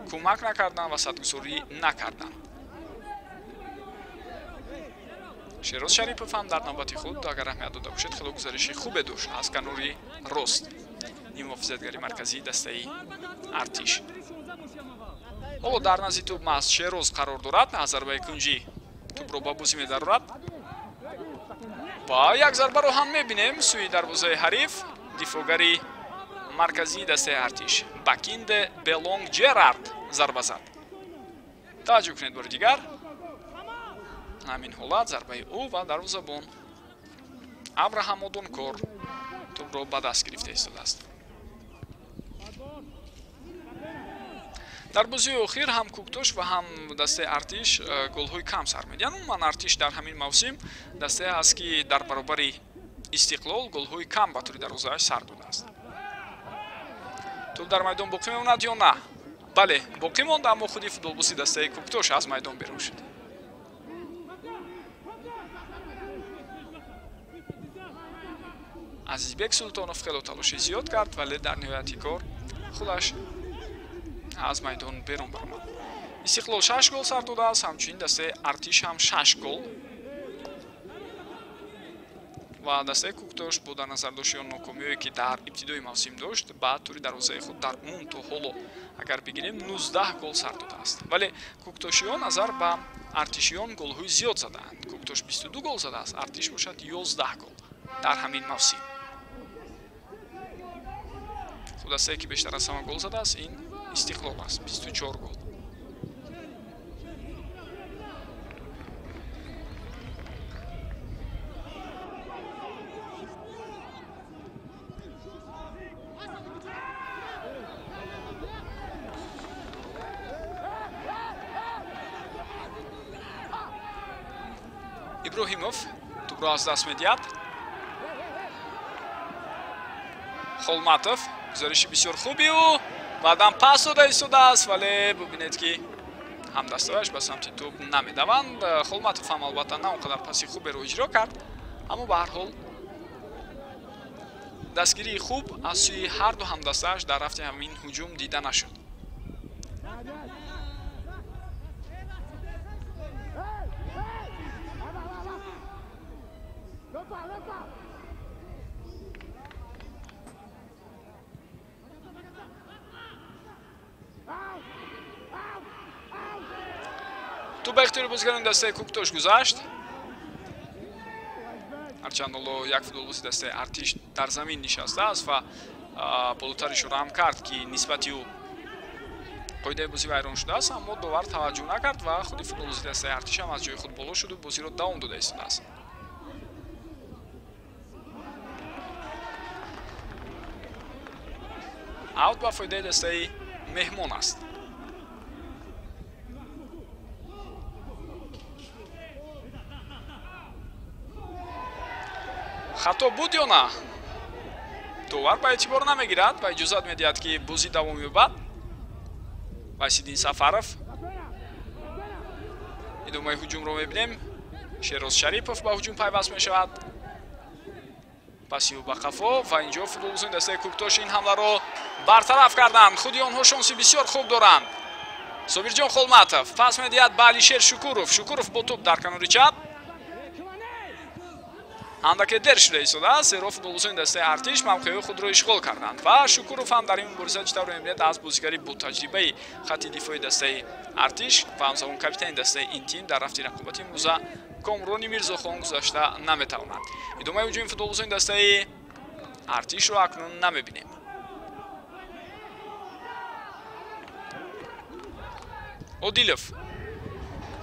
кӯмак накарданд ва садгузорӣ накарданд. Шероз Шарипов ҳам дар навбати худ, агар аҳамият дода бошед, хело гузариши хубе дошт аз канори рост, нимуҳофизатгари марказии дастаи Артиш. Ҳоло дар назди тӯб маҳз Шероз қарор дорад. Аз зарбаи кунҷӣ тӯбро ба бозӣ медарорад ва як зарбаро ҳам мебинем сӯи дарвозаи ҳариф. Дифоъгари марказии дастаи Артиш Бакинде Белонг Ҷерард зарба зад. Таваҷҷӯҳ кунед бори дигар, ҳамин ҳолат зарбаи ӯ ва дарвозабон Абраҳам Одонкор тӯбро ба даст гирифта истодааст. Дар бозии охир ҳам Куктош ва ҳам дастаи Артиш голҳои кам сар медиҳанд. Умуман Артиш дар ҳамин мавсим дастае аст, ки дар баробари Истиқлол голҳои кам ба тури дарвозааш сар додааст. Тӯб дар майдон боқӣ мемонад ё на? Бале, боқӣ монд, аммо худи футболбози дастаи Куктош аз майдон берун шуд. Азизбек Султонов хело талоши зиёд кард, вале дар ниҳояти кор худаш аз майдон берун баромад. Истиқлол 6 гол сар додааст, ҳамчунин дастаи Артиш ҳам 6 гол ва дастаи Куктош бо дар назардошти он нокомиҳое, ки дар ибтидои мавсим дошт, ба тури дарвозаи худ дар умум то ҳоло агар бигирем 19 гол сар додааст. Вале куктошиён назар ба артишиён голҳои зиёд задаанд. Куктош 22 гол задааст, Артиш бошад 11 гол дар ҳамин мавсим. Хуб, дастае ки бештар аз ҳама гол задааст ин Истиқлол аст, 24 гол. Иброҳимов тӯбро аз даст медиҳад. Холматов гузариши бисёр хуби ӯ баъдан пас дода истодааст, вале бубинед, ки ҳамдастояш ба самти тӯб намедаванд. Холматов ҳам албатта на он қадар паси хуберо иҷро кард, аммо ба ҳар ҳол дастгирии хуб аз сӯи ҳарду ҳамдастааш дар рафти ҳамин ҳуҷум дида нашуд. Тӯб ба ихтиёри бозигарони дастаи Куктош гузашт. Ҳарчанд ҳоло як футболбози дастаи Артиш дар замин нишастааст ва болотар ишора ҳам кард, ки нисбати ӯ қоидаи бозӣ вайрон шудааст, аммо довар таваҷҷӯҳ накард ва худи футболбози дастаи Артиш ҳам аз ҷои худ боло шуду бозиро давом дода истодааст. Аут ба фоидаи дастаи меҳмон аст. Хато буд ё на? Довар ба эътибор намегирад ва иҷозат медиҳад, ки бозӣ давом ёбад. Васиддин Сафаров идомаи ҳуҷумро мебинем. Шероз Шарипов ба ҳуҷум пайваст мешавад. Паси ӯ ба қафо ва инҷо футболбозони дастаи Кӯктош ин ҳамларо бартараф карданд. Худи онҳо шонси бисёр хуб доранд. Собирҷон Холматов пас медиҳад ба Алишер Шукуров. Шукуров бо тӯб дар канори чап. Андаке дер шуда истодааст, зеро футболбозони дастаи Артиш мавқеи худро ишғол карданд ва Шукуров ҳам дар ин мубориза чӣ тавр мебинед аз бозигари ботаҷрибаи хатти дифои дастаи Артиш ва ҳамзамон капитани дастаи ин тим дар рафти рақобати имрӯза Комрони Мирзохон гузашта наметавонад. Идомаи ҳуҷуми футболбозони дастаи Артишро акнун намебинем. Одилов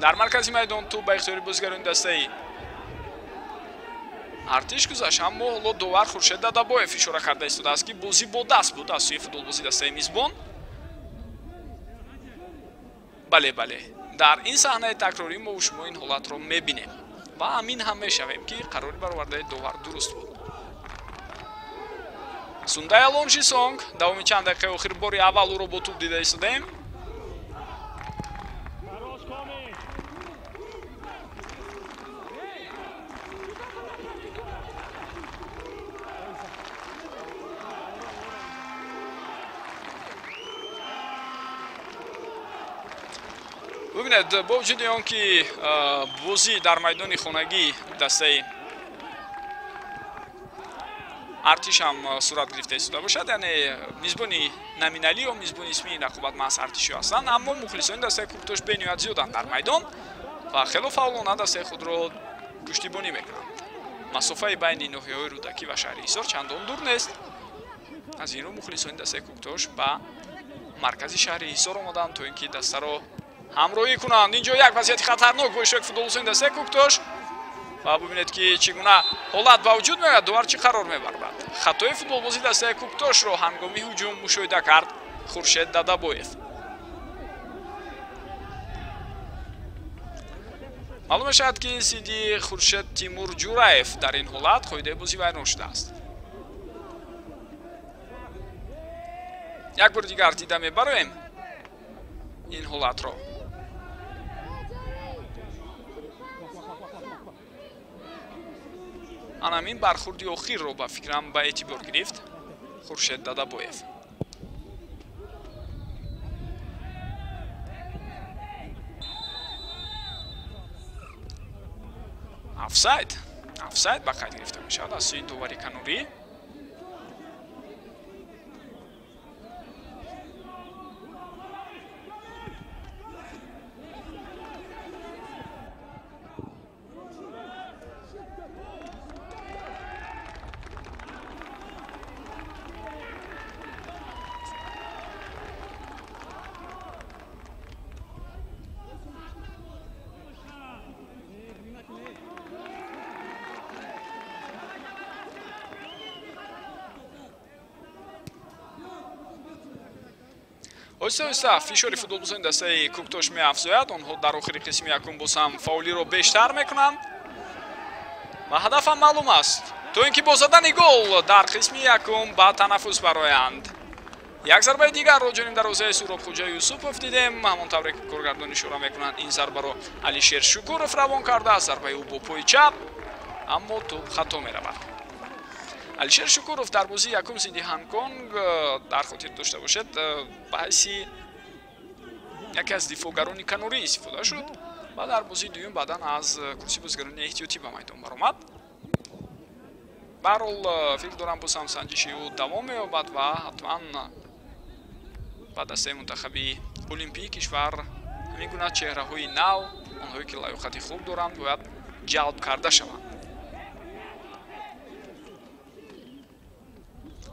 дар маркази майдон тӯб ба ихтиёри бозигарони дастаи Артиш гузашт, аммо ҳоло довар Хуршед Дадабоев ишора карда истодааст, ки бозӣ бо даст буд аз сӯи футболбози дастаи мизбон. Бале, бале, дар ин саҳнаи такрорӣ мо шумо ин ҳолатро мебинем ва амин ҳам мешавем, ки қарори баровардаи довар дуруст буд. Сундай Алонжи Сонг давоми чанд дақиқаи охир бори аввал ӯро бо тӯб дида истодаем. Бубинед, бо вуҷуди он ки бозӣ дар майдони хонагӣ дастаи Артиш ҳам сурат гирифта истода бошад, яъне мизбони номиналӣ ё мизбони исмии рақобат маҳз артишиё ҳастанд, аммо мухлисони дастаи Кӯктош бениҳоят зиёданд дар майдон ва хело фаъолона дастаи худро пуштибонӣ мекунанд. Масофаи байни ноҳияҳои Рӯдакӣ ва шаҳри Ҳисор чандон дур нест. Аз ин рӯ мухлисони дастаи Кӯктош ба маркази шаҳри Ҳисор омаданд, то ин ки дастаро ҳамроҳӣ кунанд. Инҷо як вазъияти хатарнок бо иштироки футболбозони дастаи Кӯктош ва бубинед, ки чӣ гуна ҳолат ба вуҷуд меояд, довар чӣ қарор мебарад. Хатои футболбози дастаи Кӯктошро ҳангоми ҳуҷум мушоҳида кард Хуршед Дадабоев. Маълум мешавад, ки зидди Хуршед Тимур Ҷураев дар ин ҳолат қоидаи бозӣ вайрон шудааст. Як бори дигар дида мебароем ин ҳолатро. Анамин бархурди охирро ба фикрам ба эътибор гирифт Хуршед Дадабоев. Офсайд, офсайд ба қайд гирифта мешавад аз сӯи довари канорӣ. Оҳиста оҳиста фишори футболбозони дастаи Кӯктош меафзояд. Онҳо дар охири қисми якум боз ҳам фаъолиро бештар мекунанд ва ҳадафам маълум аст, то ин ки бо задани гол дар қисми якум ба танаффус бароянд. Як зарбаи дигарро ҷониб дарвозаи Суробхӯҷа Юсупов дидем. Ҳамон тавре ки коргардон ишора мекунанд, ин зарбаро Алишер Шукуров равон кардааст. Зарбаи ӯ бо пои чап, аммо тӯб хато меравад. Алишер Шукуров дар бозии якум зидди Ҳонконг дар хотир дошта бошед, ба ҳайси яке аз дифоъгарони канорӣ истифода шуд ва дар бозии дуюм баъдан аз курсии бозигарони эҳтиётӣ ба майдон баромад. Баҳрҳол фикр дорам боз ҳам санҷиши ӯ давом меёбад ва ҳатман ба дастаи мунтахаби олимпии кишвар ҳамин гуна чеҳраҳои нав, онҳое ки лаёқати хуб доранд, бояд ҷалб карда шаванд.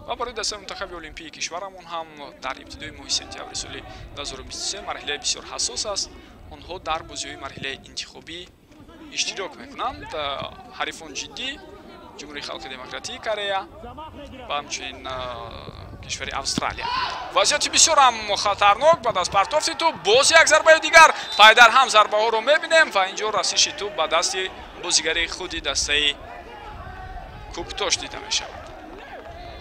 Ва барои дастаи мунтахаби олимпии кишварамон ҳам дар ибтидои моҳи сентябри соли 2023 марҳилаи бисёр ҳассос аст. Онҳо дар бозиҳои марҳилаи интихобӣ иштирок мекунанд. Ҳарифон ҷиддӣ Ҷумҳурии Халқи Демократии Корея ва ҳамчунин кишвари Австралия. Вазъияти бисёр ҳам хатарнок баъд аз партофти тӯб боз як зарбаи дигар пайдар ҳам зарбаҳоро мебинем ва инҷо расиши тӯб ба дасти бозигари худи дастаи Кӯктош дида мешавад.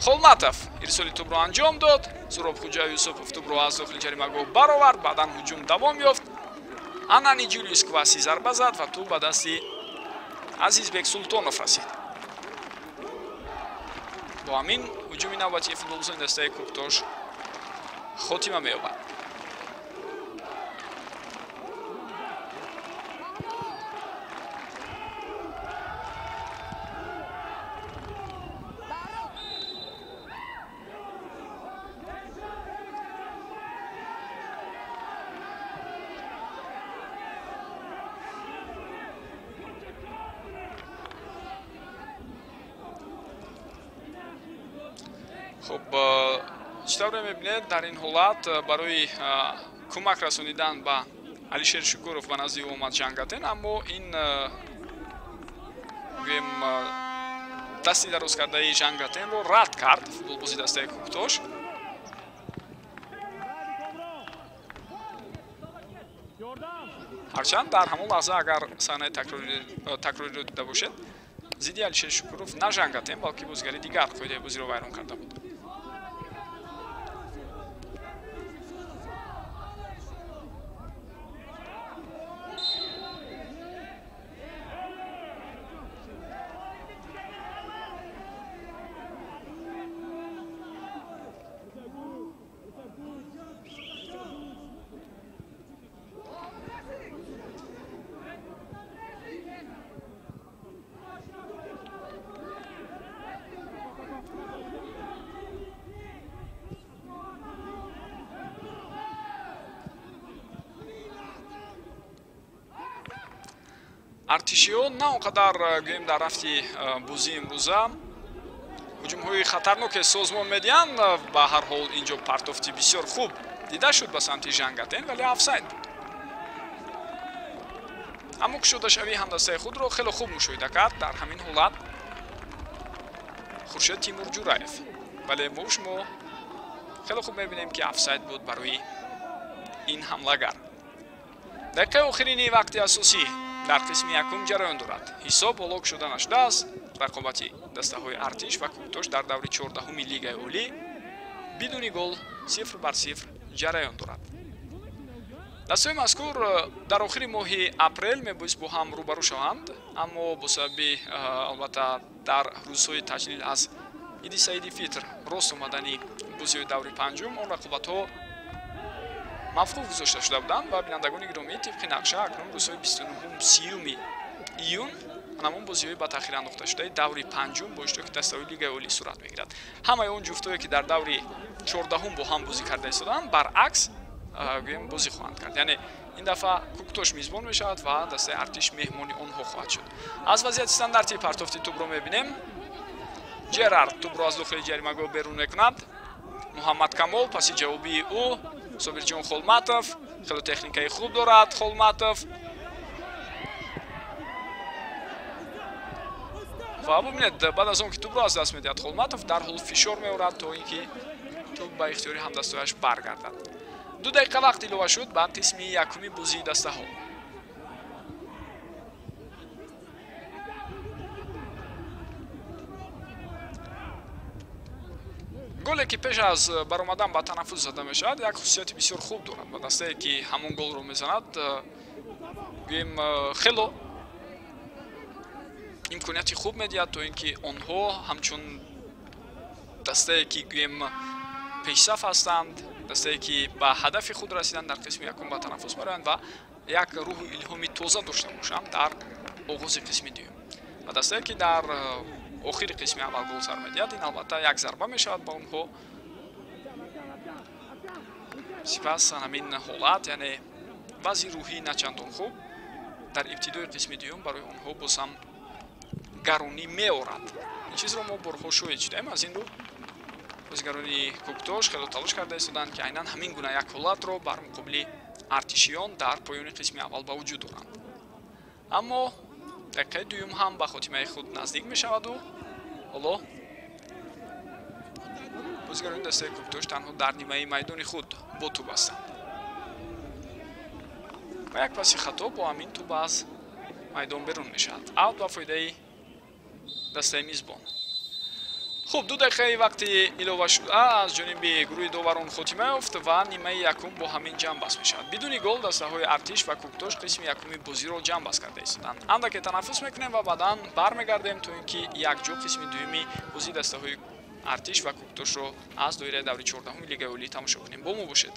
Холматов ирсоли тӯбро анҷом дод. Суроб Хуҷа Юсупов тӯбро аз дохили ҷаримагоҳ баровард. Баъдан ҳуҷум давом ёфт. Анани Ҷулиус Кваси зарба зад ва тӯб ба дасти Азизбек Султонов расид. Бо ҳамин ҳуҷуми навбатии футболбозони дастаи Кӯктош хотима меёбад. Хуб, чӣ тавре мебинед, дар ин ҳолат барои кӯмак расонидан ба Алишер Шукуров ба назди ӯ омад Ҷангатен, аммо ин гӯем дасти дароз кардаи Ҷангатенро рад кард футболбози дастаи Кӯктош. Ҳарчанд дар ҳамон лаҳза агар саҳнаи такрориро дида бошед, зидди Алишер Шукуров на Жангатен, балки бозигари дигар қоидаи бозиро вайрон карда буд. Артишиён на он қадар гӯем дар рафти бозии имрӯза ҳуҷумҳои хатарноке созмон медиҳанд. Ба ҳар ҳол инҷо партофти бисёр хуб дида шуд ба самти Жангатен, вале офсайд буд. Аммо кушодашавии ҳамдастаи худро хеле хуб мушоҳида кард дар ҳамин ҳолат Хуршед Тимур Ҷураев. Вале мо шумо хеле хуб мебинем, ки офсайд буд барои ин ҳамлагар. Дақиқаи охирини вақти асосӣ дар қисми якум ҷараён дорад. Ҳисоб ҳоло кушода нашудааст. Рақобати дастаҳои Артиш ва Кӯктош дар даври 14-уми Лигаи Олӣ бидуни гол 0-0 ҷараён дорад. Дастаҳои мазкур дар охири моҳи апрел мебоист бо ҳам рӯбарӯ шаванд, аммо бо сабаби албатта дар рӯзҳои таҷлил аз иди Саиди Фитр рост омадани бозиҳои даври панҷум он рақобатҳо мавқуф гузошта шуда буданд ва бинандагони гиромӣ тибқи нақша акнун рӯзҳои 29-30 июн ҳамон бозиҳои ба таъхир андохташудаи даври панҷум бо иштироки дастаҳои Лигаи Олӣ сурат мегирад. Ҳамаи он ҷуфтҳое ки дар даври 14-ум бо ҳам бозӣ карда истоданд, баръакс гӯем бозӣ хоҳанд кард. Яъне ин дафъа Кӯктош мизбон мешавад ва дастаи Артиш меҳмони онҳо хоҳад шуд. Аз вазъияти стандарти партофти тӯбро мебинем. Ҷерард тӯбро аз дохили ҷаримагоҳ берун мекунад. Муҳаммад Камол паси ҷавобии ӯ Собирҷон Холматов хеле техникаи хуб дорад. Холматов ва бубинед, баъд аз он ки тӯбро аз даст медиҳад, Холматов дарҳол фишор меорад то ин ки тӯб ба ихтиёри ҳамдастояш баргардад. 2 дақиқа вақт илова шуд ба қисми якуми бозии дастаҳо. Голе ки пеш аз баромадан ба танаффус зада мешавад, як хусусияти бисёр хуб дорад. Ба дастае ки ҳамон голро мезанад, гӯем хело имконияти хуб медиҳад то ин ки онҳо ҳамчун дастае ки гӯем пешсаф ҳастанд, дастае ки ба ҳадафи худ расиданд, дар қисми якум ба танаффус бароянд ва як рӯҳу илҳоми тоза дошта бошанд дар оғози қисми дуюм. Ва дастае ки дар охири қисми аввал гол сар медиҳад, ин албатта як зарба мешавад ба онҳо. Сипас ҳамин ҳолат, яъне вазъи рӯҳӣ начандон хуб дар ибтидои қисми дуюм барои онҳо боз ҳам гаронӣ меорад. Ин чизро мо борҳо шоҳид шудаем. Аз ин рӯ бозигарони Кӯктош хело талош карда истоданд, ки айнан ҳамин гуна як ҳолатро бар муқобили артишиён дар поёни қисми аввал ба вуҷуд оранд. Аммо дақиқаи дуюм ҳам ба хотимаи худ наздик мешаваду ҳоло бозигарони дастаи Кӯктош танҳо дар нимаи майдони худ бо тӯб ҳастанд ва як паси хато бо ҳамин тӯб аз майдон берун мешавад. Аут ба фоидаи дастаи мизбон. Хуб, 2 дақиқаи вақти иловашуда аз ҷониби гурӯҳи доварон хотима ёфт ва нимаи якум бо ҳамин ҷамъбаст мешавад. Бидуни гол дастаҳои Артиш ва Кӯктош қисми якуми бозиро ҷамъбаст карда истоданд. Андаке танаффус мекунем ва баъдан бармегардем, то ин ки якҷо қисми дуюми бозии дастаҳои Артиш ва Кӯктошро аз доираи даври 14-уми Лигаи Олӣ тамошо кунем. Бо мо бошед.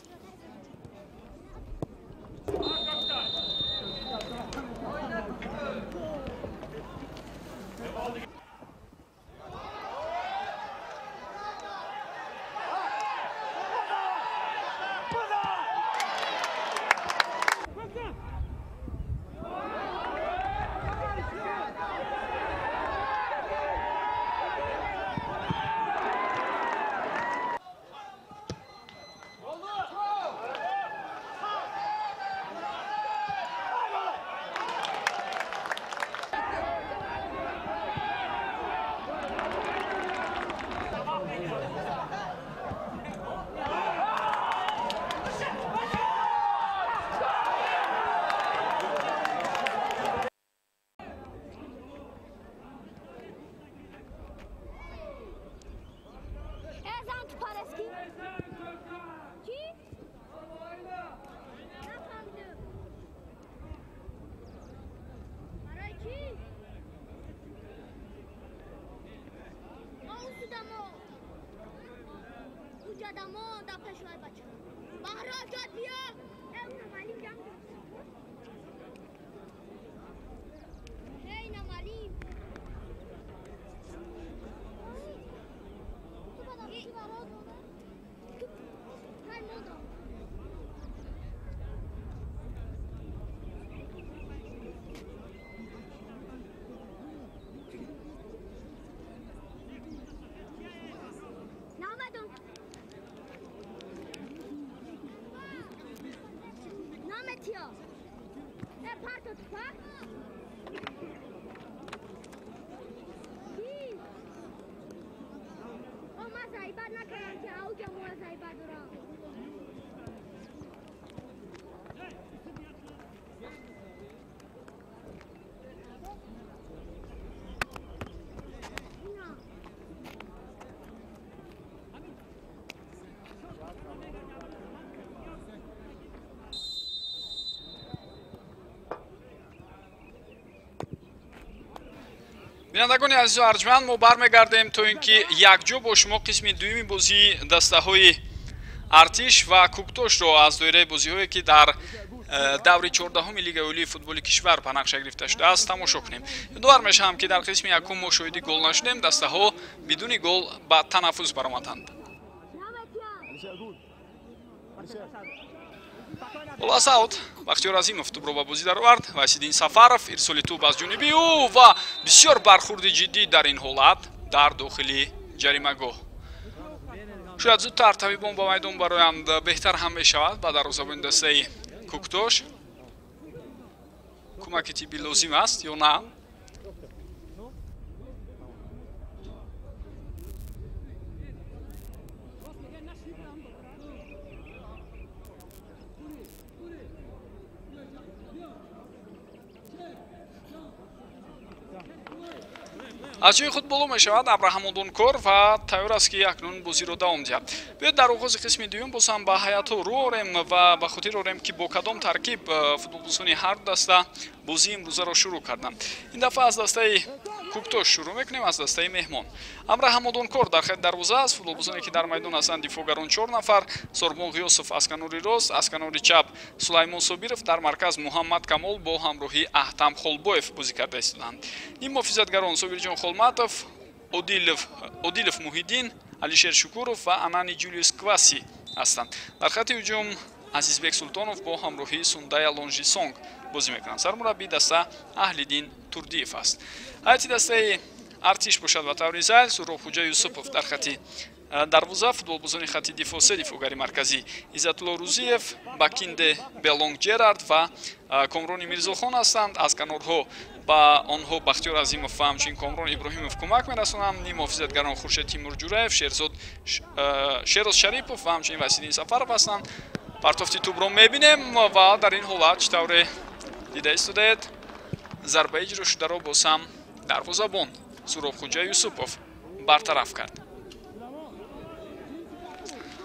Бинандагони азизу арҷманд, мо бармегардем то ин ки якҷо бо шумо қисми дуюми бозии дастаҳои Артиш ва Кӯктошро аз доираи бозиҳое ки дар даври 14-уми Лигаи Олии футболи кишвар ба нақша гирифта шудааст тамошо кунем. Ёдовар мешавам ки дар қисми якум мо шоҳиди гол нашудем, дастаҳо бидуни гол ба танаффус баромаданд. Хулос аут. Бахтиёр Азимов тӯбро ба бозӣ даровард. Васиддин Сафаров ирсоли тӯб аз ҷониби ӯ ва бисёр бархурди ҷиддӣ дар ин ҳолат дар дохили ҷаримагоҳ. Шояд зудтар табибон ба майдон бароянд беҳтар ҳам мешавад. Ба дарвозабони дастаи Кӯктош кӯмаки тиббӣ лозим аст ё на? Аз ҷои худ боло мешавад Абраҳам Одонкор ва тайёр аст ки акнун бозиро давом диҳад. Биёед дар оғози қисми дуюм боз ҳам ба ҳайатҳо рӯ орем ва ба хотир орем ки бо кадом таркиб футболбозони ҳар ду даста бозии имрӯзаро шурӯъ карданд. Ин дафъа аз дастаи Кӯктош шурӯъ мекунем, аз дастаи меҳмон. Абраҳам Одонкор дар хати дарвоза аст. Футболбозоне ки дар майдон ҳастанд дифоъгарон 4 нафар: Сорбон Ғиёсов аз канори рост, аз канори чап Сулаймон Собиров, дар марказ Муҳаммад Камол бо ҳамроҳии Аҳтам Холбоев бозӣ карда истоданд. Ним муҳофизатгарон Собирҷон Холматов, Одилов Муҳиддин, Алишер Шукуров ва Анани Ҷулиус Кваси ҳастанд. Дар хати ҳуҷум Азизбек Султонов бо ҳамроҳии Сундая Лонжисонг бозӣ мекунанд. Сармураббии даста Аҳлиддин Турдиев аст. Ҳайати дастаи Артиш бошад ба таври зайл Суробхуҷа Юсупов дар хати дарвоза, футболбозони хати дифоъ се дифоъгари марказӣ Иззатулло Рузиев, Бакинде Белонг Ҷерард ва Комрони Мирзохон ҳастанд. Аз канорҳо ба онҳо Бахтиёр Азимов ва ҳамчунин Комрон Иброҳимов кӯмак мерасонанд. Ним муҳофизатгарон Хуршед Тимурҷураев, Шероз Шарипов ва ҳамчунин Васиддин Сафаров ҳастанд. Партофти тӯбро мебинем ва дар ин ҳолат чӣ тавре дида истодаед, зарбаи иҷро шударо боз ҳам дарвозабон Суробхуҷа Юсупов бартараф кард.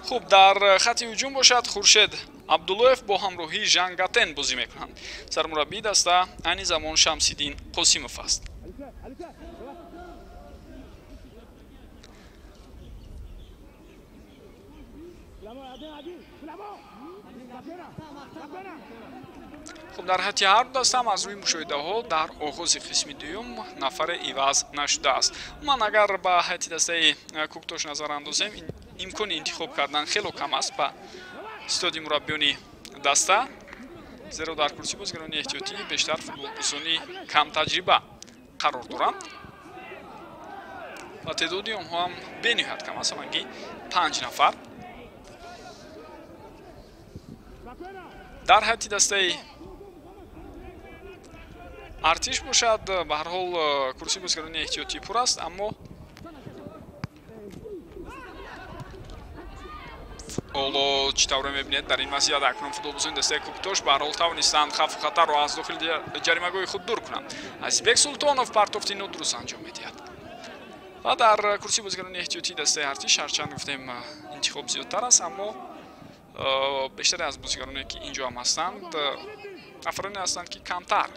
Хуб, дар хати ҳуҷум бошад Хуршед Абдуллоев бо ҳамроҳии Жангатен бозӣ мекунанд. Сармураббии даста айни замон Шамсиддин Қосимов аст. Хуб, дар ҳайати ҳар ду даста ҳам аз рӯи мушоҳидаҳо дар оғози қисми дуюм нафаре иваз нашудааст. Умуман, агар ба ҳайати дастаи Кӯктош назар андозем, имкони интихоб кардан хело кам аст ба истоди мураббиёни даста, зеро дар курсии бозигарони эҳтиётӣ бештар футболбозони камтаҷриба қарор доранд ва теъдоди онҳо ҳам бениҳоят кам аст, ҳамагӣ 5 нафар. Дар ҳайати дастаи Артиш бошад, ба ҳар ҳол курсии бозигарони эҳтиётӣ пур аст, аммо ҳоло чӣ тавре мебинед, дар ин вазъият акнун футболбозони дастаи Кӯктош ба ҳар ҳол тавонистанд хавфу хатарро аз дохили ҷаримагоҳи худ дур кунанд. Азизбек Султонов партофти нодуруст анҷом медиҳад ва дар курсии бозигарони эҳтиётии дастаи Артиш ҳарчанд гуфтем интихоб зиёдтар аст, аммо бештаре аз бозигароне ки инҷо ҳам ҳастанд нафароне ҳастанд ки камтар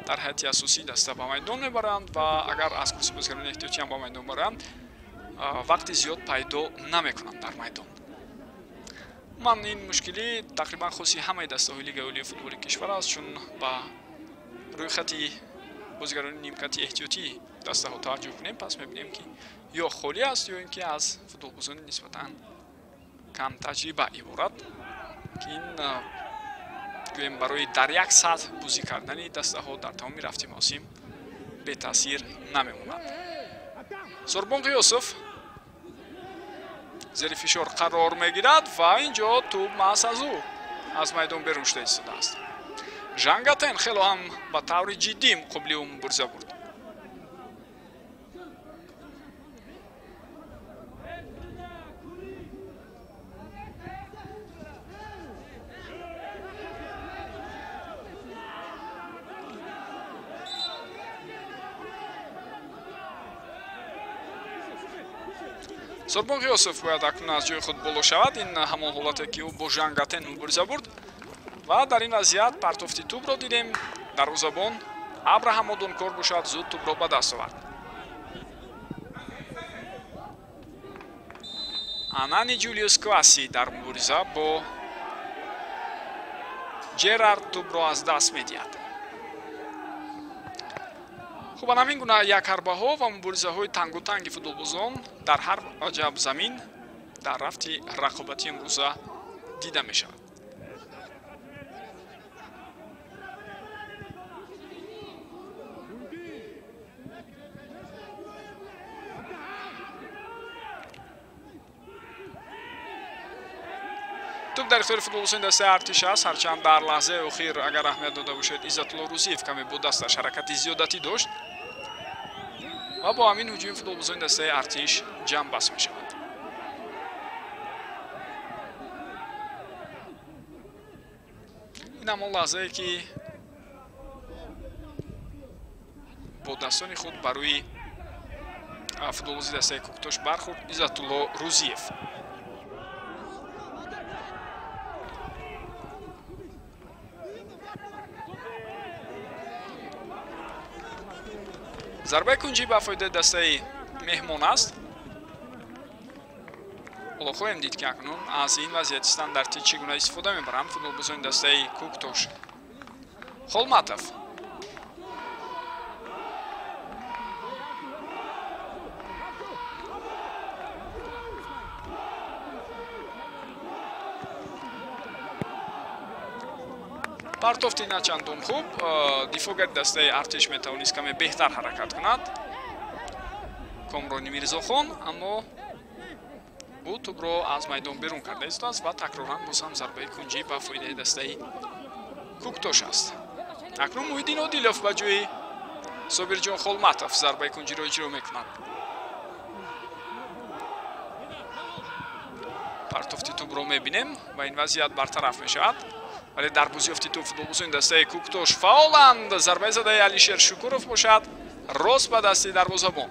дар ҳайати асосии даста ба майдон мебаранд ва агар аз курсии бозигарони эҳтиётӣ ҳам ба майдон баранд, вақти зиёд пайдо намекунанд дар майдон. Ман ин мушкилӣ тақрибан хоси ҳамаи дастаҳои Лигаи олии футболи кишвар аст, чун ба рӯйхати бозигарони нимкати эҳтиётии дастаҳо таваҷҷӯҳ кунем, пас мебинем ки ё холӣ аст, ё ин ки аз футболбозони нисбатан камтаҷриба иборат, ки ин гӯем барои дар як сатҳ бозӣ кардани дастаҳо дар тамоми рафти мавсим бетаъсир намемонад. Сурбон Ғиёсов зери фишор қарор мегирад ва инҷо тӯб маҳз аз ӯ аз майдон берун шуда истодааст. Жангатен хело ҳам ба таври ҷиддӣ муқобили ӯ мубориза бурд. Сурбон Ғиёсов бояд акнун аз ҷои худ боло шавад. Ин ҳамон ҳолате ки ӯ бо Жангатен мубориза бурд ва дар ин вазъият партофти тӯбро дидем. Дарвозабон Абраҳам Одункор бошад зуд тӯбро ба даст овард. Анани Ҷулиус Кваси дар мубориза бо Ҷерард тӯбро аз даст медиҳад. Хуб, ана ҳамин гуна якҳарбаҳо ва муборизаҳои тангутанги футболбозон дар ҳар аҷаб замин дар рафти рақобати имрӯза дида мешавад. Тӯб дар ихтиёри футболбозони дастаи Артиш аст, ҳарчанд дар лаҳзаи охир агар аҳамият дода бошед, Иззатулло Рузиев каме бо дасташ ҳаракати зиёдатӣ дошт ва бо ҳамин ҳуҷуми футболбозони дастаи Артиш ҷамъбаст мешавад. Ин ҳамон лаҳзае ки бо дастони худ ба рӯи футболбози дастаи Кӯктош бархӯрд Иззатулло Рузиев. Зарбаи кунҷӣ ба фоидаи дастаи меҳмон аст. Ҳоло хоҳем дид ки акнун аз ин вазъияти стандартӣ чӣ гуна истифода мебаранд футболбозони дастаи Кӯктош. Холматов партофти начандон хуб. Дифоъгари дастаи Артиш метавонист каме беҳтар ҳаракат кунад Комрони Мирзохон, аммо ӯ тӯбро аз майдон берун карда истодааст ва такроран боз ҳам зарбаи кунҷӣ ба фоидаи дастаи Кӯктош аст. Акнун Муҳиддин Одилов ба ҷои Собирҷон Холматов зарбаи кунҷиро иҷро мекунад. Партофти тӯбро мебинем ва ин вазъият бартараф мешавад. Вале дар бозиёфти тӯб футболбозони дастаи Кӯктош фаъоланд. Зарбаи задаи Алишер Шукуров бошад рост ба дасти дарвозабон.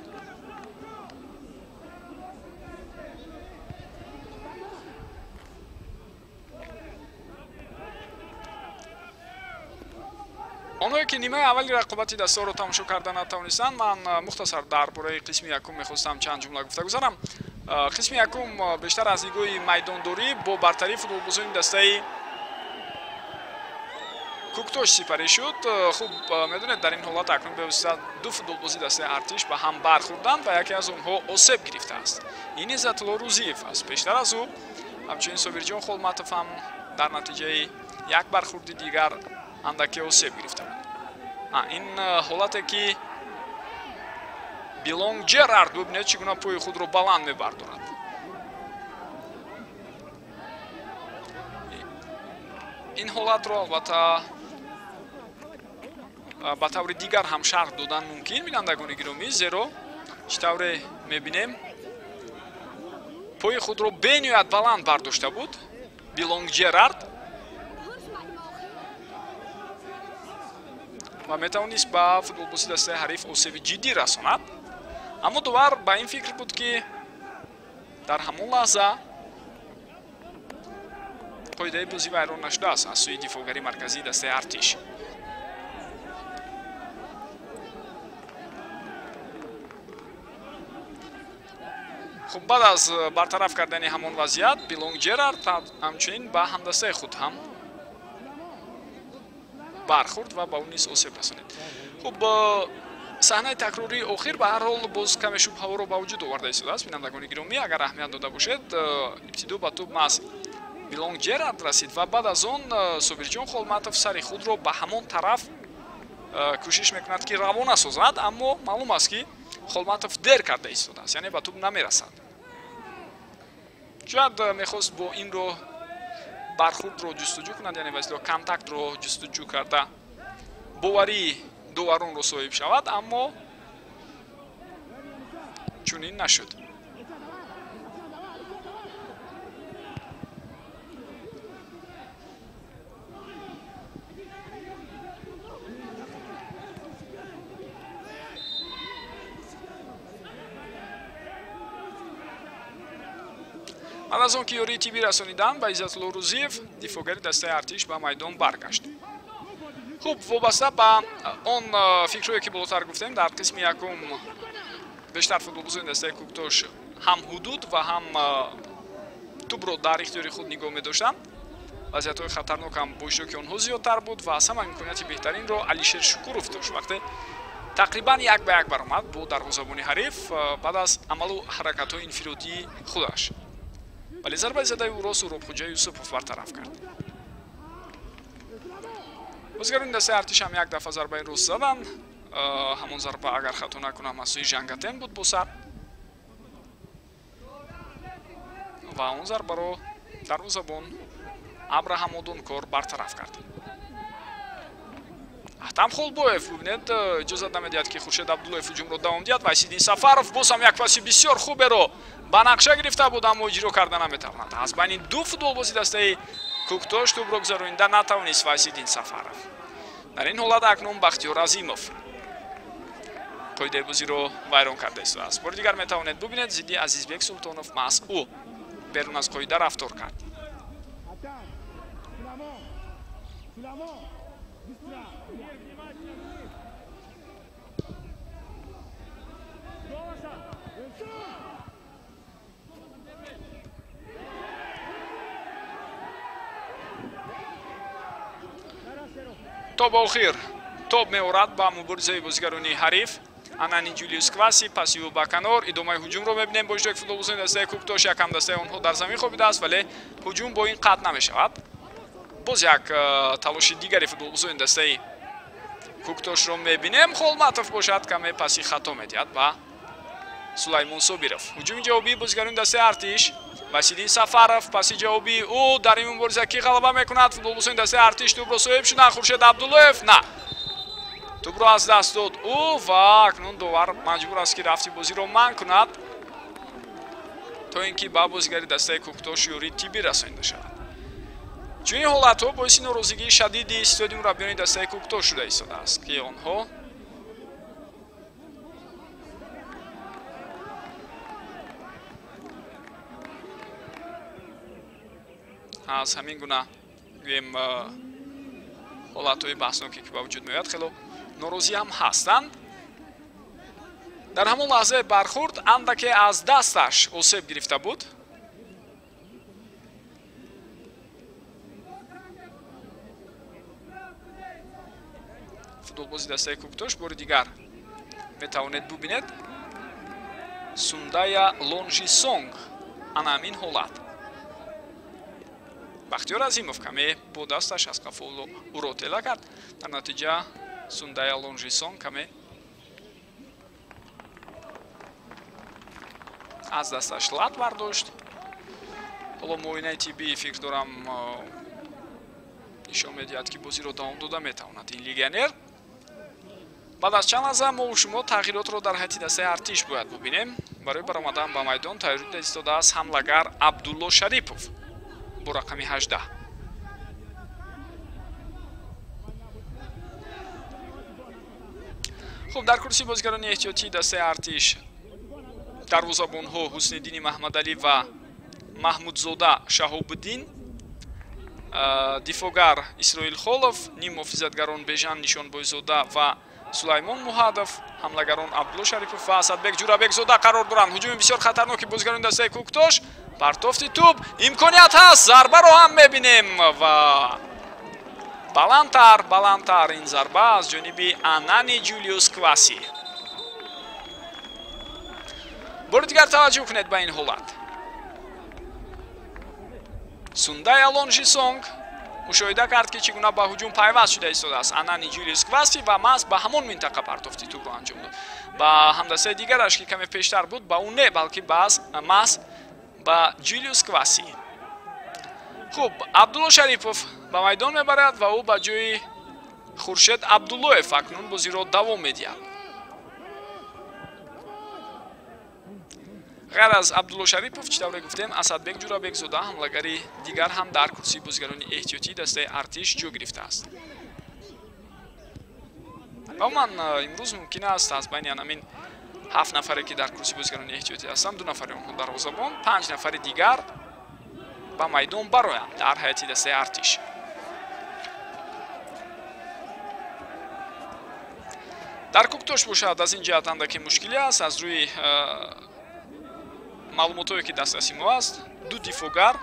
Онҳое ки нимаи аввали рақобати дастаҳоро тамошо карда натавонистанд, ман мухтасар дар бораи қисми якум мехостам чанд ҷумла гуфта гузарам. Қисми якум бештар аз нигоҳи майдондорӣ бо бартарии футболбозони дастаи Куктош сипарӣ шуд. Хуб медонед, дар ин ҳолат акнун бевосита ду футболбози дастаи Артиш ба ҳам бархӯрданд ва яке аз онҳо осеб гирифтааст. Ин Иззатулло Рӯзиев аст. Пештар аз ӯ ҳамчунин Собирҷон Холматов ҳам дар натиҷаи як бархӯрди дигар андаке осеб гирифта буд. Ин ҳолате ки Билонг Ҷерард, бубинед чӣ гуна пои худро баланд мебардорад. Ин ҳолатро албатта ба таври дигар ҳам шарҳ додан мумкин, бинандагони гиромӣ, зеро чӣ тавре мебинем пои худро бениҳоят баланд бардошта буд Билонг Ҷерард ва метавонист ба футболбози дастаи ҳариф осеби ҷиддӣ расонад. Аммо довар ба ин фикр буд, ки дар ҳамон лаҳза қоидаи бозӣ вайрон нашудааст аз сӯи дифоъгари марказии дастаи Артиш. Хуб, баъд аз бартараф кардани ҳамон вазъият Билонг Ҷерард ҳамчунин ба ҳамдастаи худ ҳам бархӯрд ва ба ӯ низ осеб расонид. Хуб, саҳнаи такрории охир ба ҳар ҳол боз каме шубҳаҳоро ба вуҷуд оварда истодааст. Бинандагони гиромӣ, агар аҳамият дода бошед, ибтидо ба тӯб маҳз Билонг Ҷерард расид ва баъд аз он Собирҷон Холматов сари худро ба ҳамон тараф кӯшиш мекунад, ки равона созад, аммо маълум аст, ки Холматов дер карда истодааст, яъне ба тӯб намерасад. Шояд мехост бо ин роҳ бархӯрдро ҷустуҷӯ кунад, яъне ба истилоҳ контактро ҷустуҷӯ карда боварии доваронро соҳиб шавад, аммо чунин нашуд. Баъд аз он ки ёрии тиббӣ расонидан ба Иззатулло Рӯзиев, дифоъгари дастаи Артиш ба майдон баргашт. Хуб, вобаста ба он фикрҳое ки болотар гуфтем, дар қисми якум бештар футболбозони дастаи Куктош ҳам ҳудуд ва ҳам тӯбро дар ихтиёри худ нигоҳ медоштанд. Вазъиятҳои хатарнок ҳам бо иштироки онҳо зиёдтар буд ва аз ҳама имконияти беҳтаринро Алишер Шукуров дошт, вақте тақрибан як ба як баромад бо дарвозабони ҳариф баъд аз амалу ҳаракатҳои инфиродии худаш. Вале зарбаи задаи ӯро Суробхуҷа Юсупов бартараф кард. Бозигарони дастаи Артиш ҳам як дафъа зарбаи рост заданд. Ҳамон зарба, агар хато накунам, аз сӯи Жангатен буд бо сар ва он зарбаро дарвозабон Абраҳам Одункор бартараф кард. Аҳтам Холбоев, бубинед, иҷозат намедиҳад, ки Хуршед Абдуллоев ҳуҷумро давом диҳад. Вайсиддин Сафаров боз ҳам як паси бисёр хуберо ба нақша гирифта буд, аммо иҷро карда наметавонад. Аз байни ду футболбози дастаи Куктош тӯбро гузаронида натавонист Вайсиддин Сафаров. Дар ин ҳолат акнун Бахтиёр Азимов қоидаи бозиро вайрон карда истодааст. Бори дигар метавонед бубинед, зидди Азизбек Султонов маҳз ӯ берун аз қоида рафтор кард. То ба охир тоб меорад ба муборизаи бозигарони ҳариф. Анани Ҷулиус Кваси паси ӯ ба канор. Идомаи ҳуҷумро мебинем бо иштироки футболбозони дастаи Куктош. Якам дастаи онҳо дар замин хобидааст, вале ҳуҷум бо ин қатъ намешавад. Боз як талоши дигари футболбозони дастаи Куктошро мебинем. Холматов бошад каме паси хато медиҳад ба Сулаймон Собиров. Ҳуҷуми ҷавобии бозигарони дастаи Артиш. Василий Сафаров паси ҷавобии ӯ дар ин мубориза ки ғалаба мекунад? Футболбозони дастаи Артиш тӯбро соҳиб шуданд. Хуршед Абдуллоев на, тӯбро аз даст дод ӯ ва акнун довар маҷбур аст, ки рафти бозиро манъ кунад, то ин ки ба бозигари дастаи Куктош ёрии тиббӣ расонида шавад. Чунин ҳолатҳо боиси норозигии шадиди истоди мураббиёни дастаи Куктош шуда истодааст, ки онҳо аз ҳамин гуна гӯем ҳолатҳои баҳсноке ки ба вуҷуд меояд хело норозӣ ҳам ҳастанд. Дар ҳамон лаҳзаи бархурд андаке аз дасташ осеб гирифта буд. Футболбози дастаи Кӯктош бори дигар метавонед бубинед. Сундая Лонжисонг ана ҳамин ҳолат. Бахтиёр Азимов каме бо дасташ аз қафо ӯро тела кард. Дар натиҷа Сундая Лонжисонг каме аз дасташ лат бардошт. Ҳоло муоинаи тиббӣ фикр дорам нишон медиҳад, ки бозиро давом дода метавонад ин легионер. Баъд аз чанд лаҳза мо шумо тағйиротро дар ҳайати дастаи Артиш бояд бубинем. Барои баромадан ба майдон тайёрӣ дида истодааст ҳамлагар Абдулло Шарипов бо рақами 18. Хуб, дар курсии бозигарони эҳтиётии дастаи Артиш дарвозабонҳо Ҳусниддини Маҳмадалӣ ва Маҳмудзода Шаҳобуддин, дифогар Исроил Холов, ниммуҳофизатгарон Бежан Нишонбойзода ва Сулаймон Муҳадов, ҳамлагарон Абдулло Шарипов ва Асадбек Ҷурабекзода қарор доранд. Ҳуҷуми бисёр хатарноки бозигарони дастаи Кӯктош, партофти тӯб, имконият ҳаст, зарбаро ҳам мебинем ва баландтар, баландтар ин зарба аз ҷониби Анани Ҷулиус Кваси. Бори дигар таваҷҷӯҳ кунед ба ин ҳолат. Сундая Лонжисонг мушоҳида кард, ки чӣ гуна ба ҳуҷум пайваст шуда истодааст Анани Ҷулиус Кваси ва маҳз ба ҳамон минтақа партофти тӯбро анҷом дод. Ба ҳамдастаи дигараш, ки каме пештар буд, ба ӯ не, балки маҳз ба Ҷулиус Кваси. Хуб, Абдулло Шарипов ба майдон мебарад ва ӯ ба ҷои Хуршед Абдуллоев акнун бозиро давом медиҳад. Ғайр аз Абдулло Шарипов, чӣ тавре гуфтем, Асадбек Ҷурабекзода ҳамлагари дигар ҳам дар курсии бозигарони эҳтиётии дастаи Артиш ҷой гирифтааст. Ва умуман имрӯз мумкин аст аз байни ҳамин 7 нафаре, ки дар курсии бозигарони эҳтиётӣ ҳастанд, 2 нафари онҳо дарвозабон, 5 нафари дигар ба майдон бароянд дар ҳайати дастаи Артиш. Дар Кӯктош бошад аз ин ҷиҳат андаке мушкилӣ аст. Аз рӯи маълумотҳое, ки дастраси мо аст, 2 дифогар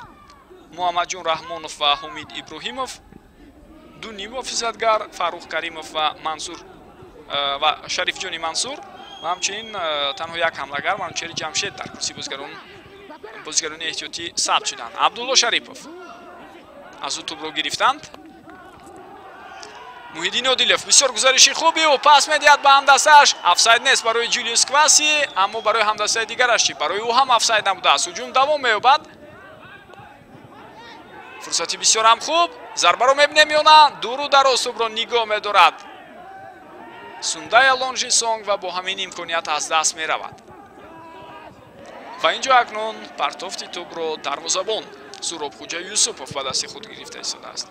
Муҳаммадҷон Раҳмонов ва Ҳумид Иброҳимов, 2 ниммуҳофизатгар Фаррух Каримов ва Мансур ва Шарифҷони Мансур ва ҳамчунин танҳо як ҳамлагар Манучери Ҷамшед дар курсии бозигарони эҳтиётӣ сабт шуданд. Абдулло Шарипов аз ӯ тӯбро гирифтанд. Муҳиддин Одилев бисёр гузариши хуби ӯ, пас медиҳад ба ҳамдастааш. Офсайд нест барои Ҷулиус Кваси, аммо барои ҳамдастаи дигараш чӣ? Барои ӯ ҳам офсайд набудааст. Ҳуҷум давом меёбад. Фурсати бисёр ҳам хуб. Зарбаро мебинем ё на? Дуру дароз тӯбро нигоҳ медорад Сундая Лонжисонг ва бо ҳамин имконият аз даст меравад. Ва инҷо акнун партофти тӯбро дарвозабон Суробхуҷа Юсупов ба дасти худ гирифта истодааст.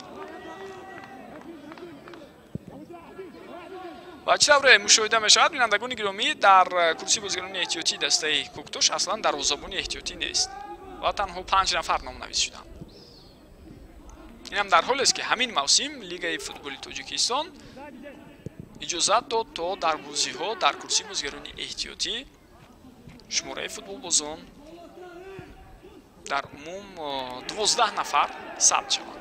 Ва чӣ тавре мушоҳида мешавад, бинандагони гиромӣ, дар курсии бозигарони эҳтиётии дастаи Кӯктош аслан дарвозабони эҳтиётӣ нест ва танҳо 5 нафар номнавис шуданд. Инам дар ҳолест, ки ҳамин мавсим Лигаи футболи Тоҷикистон иҷозат дод, то дар бозиҳо дар курсии бозигарони эҳтиётӣ шумораи футболбозон дар умум 12 нафар сабт шаванд.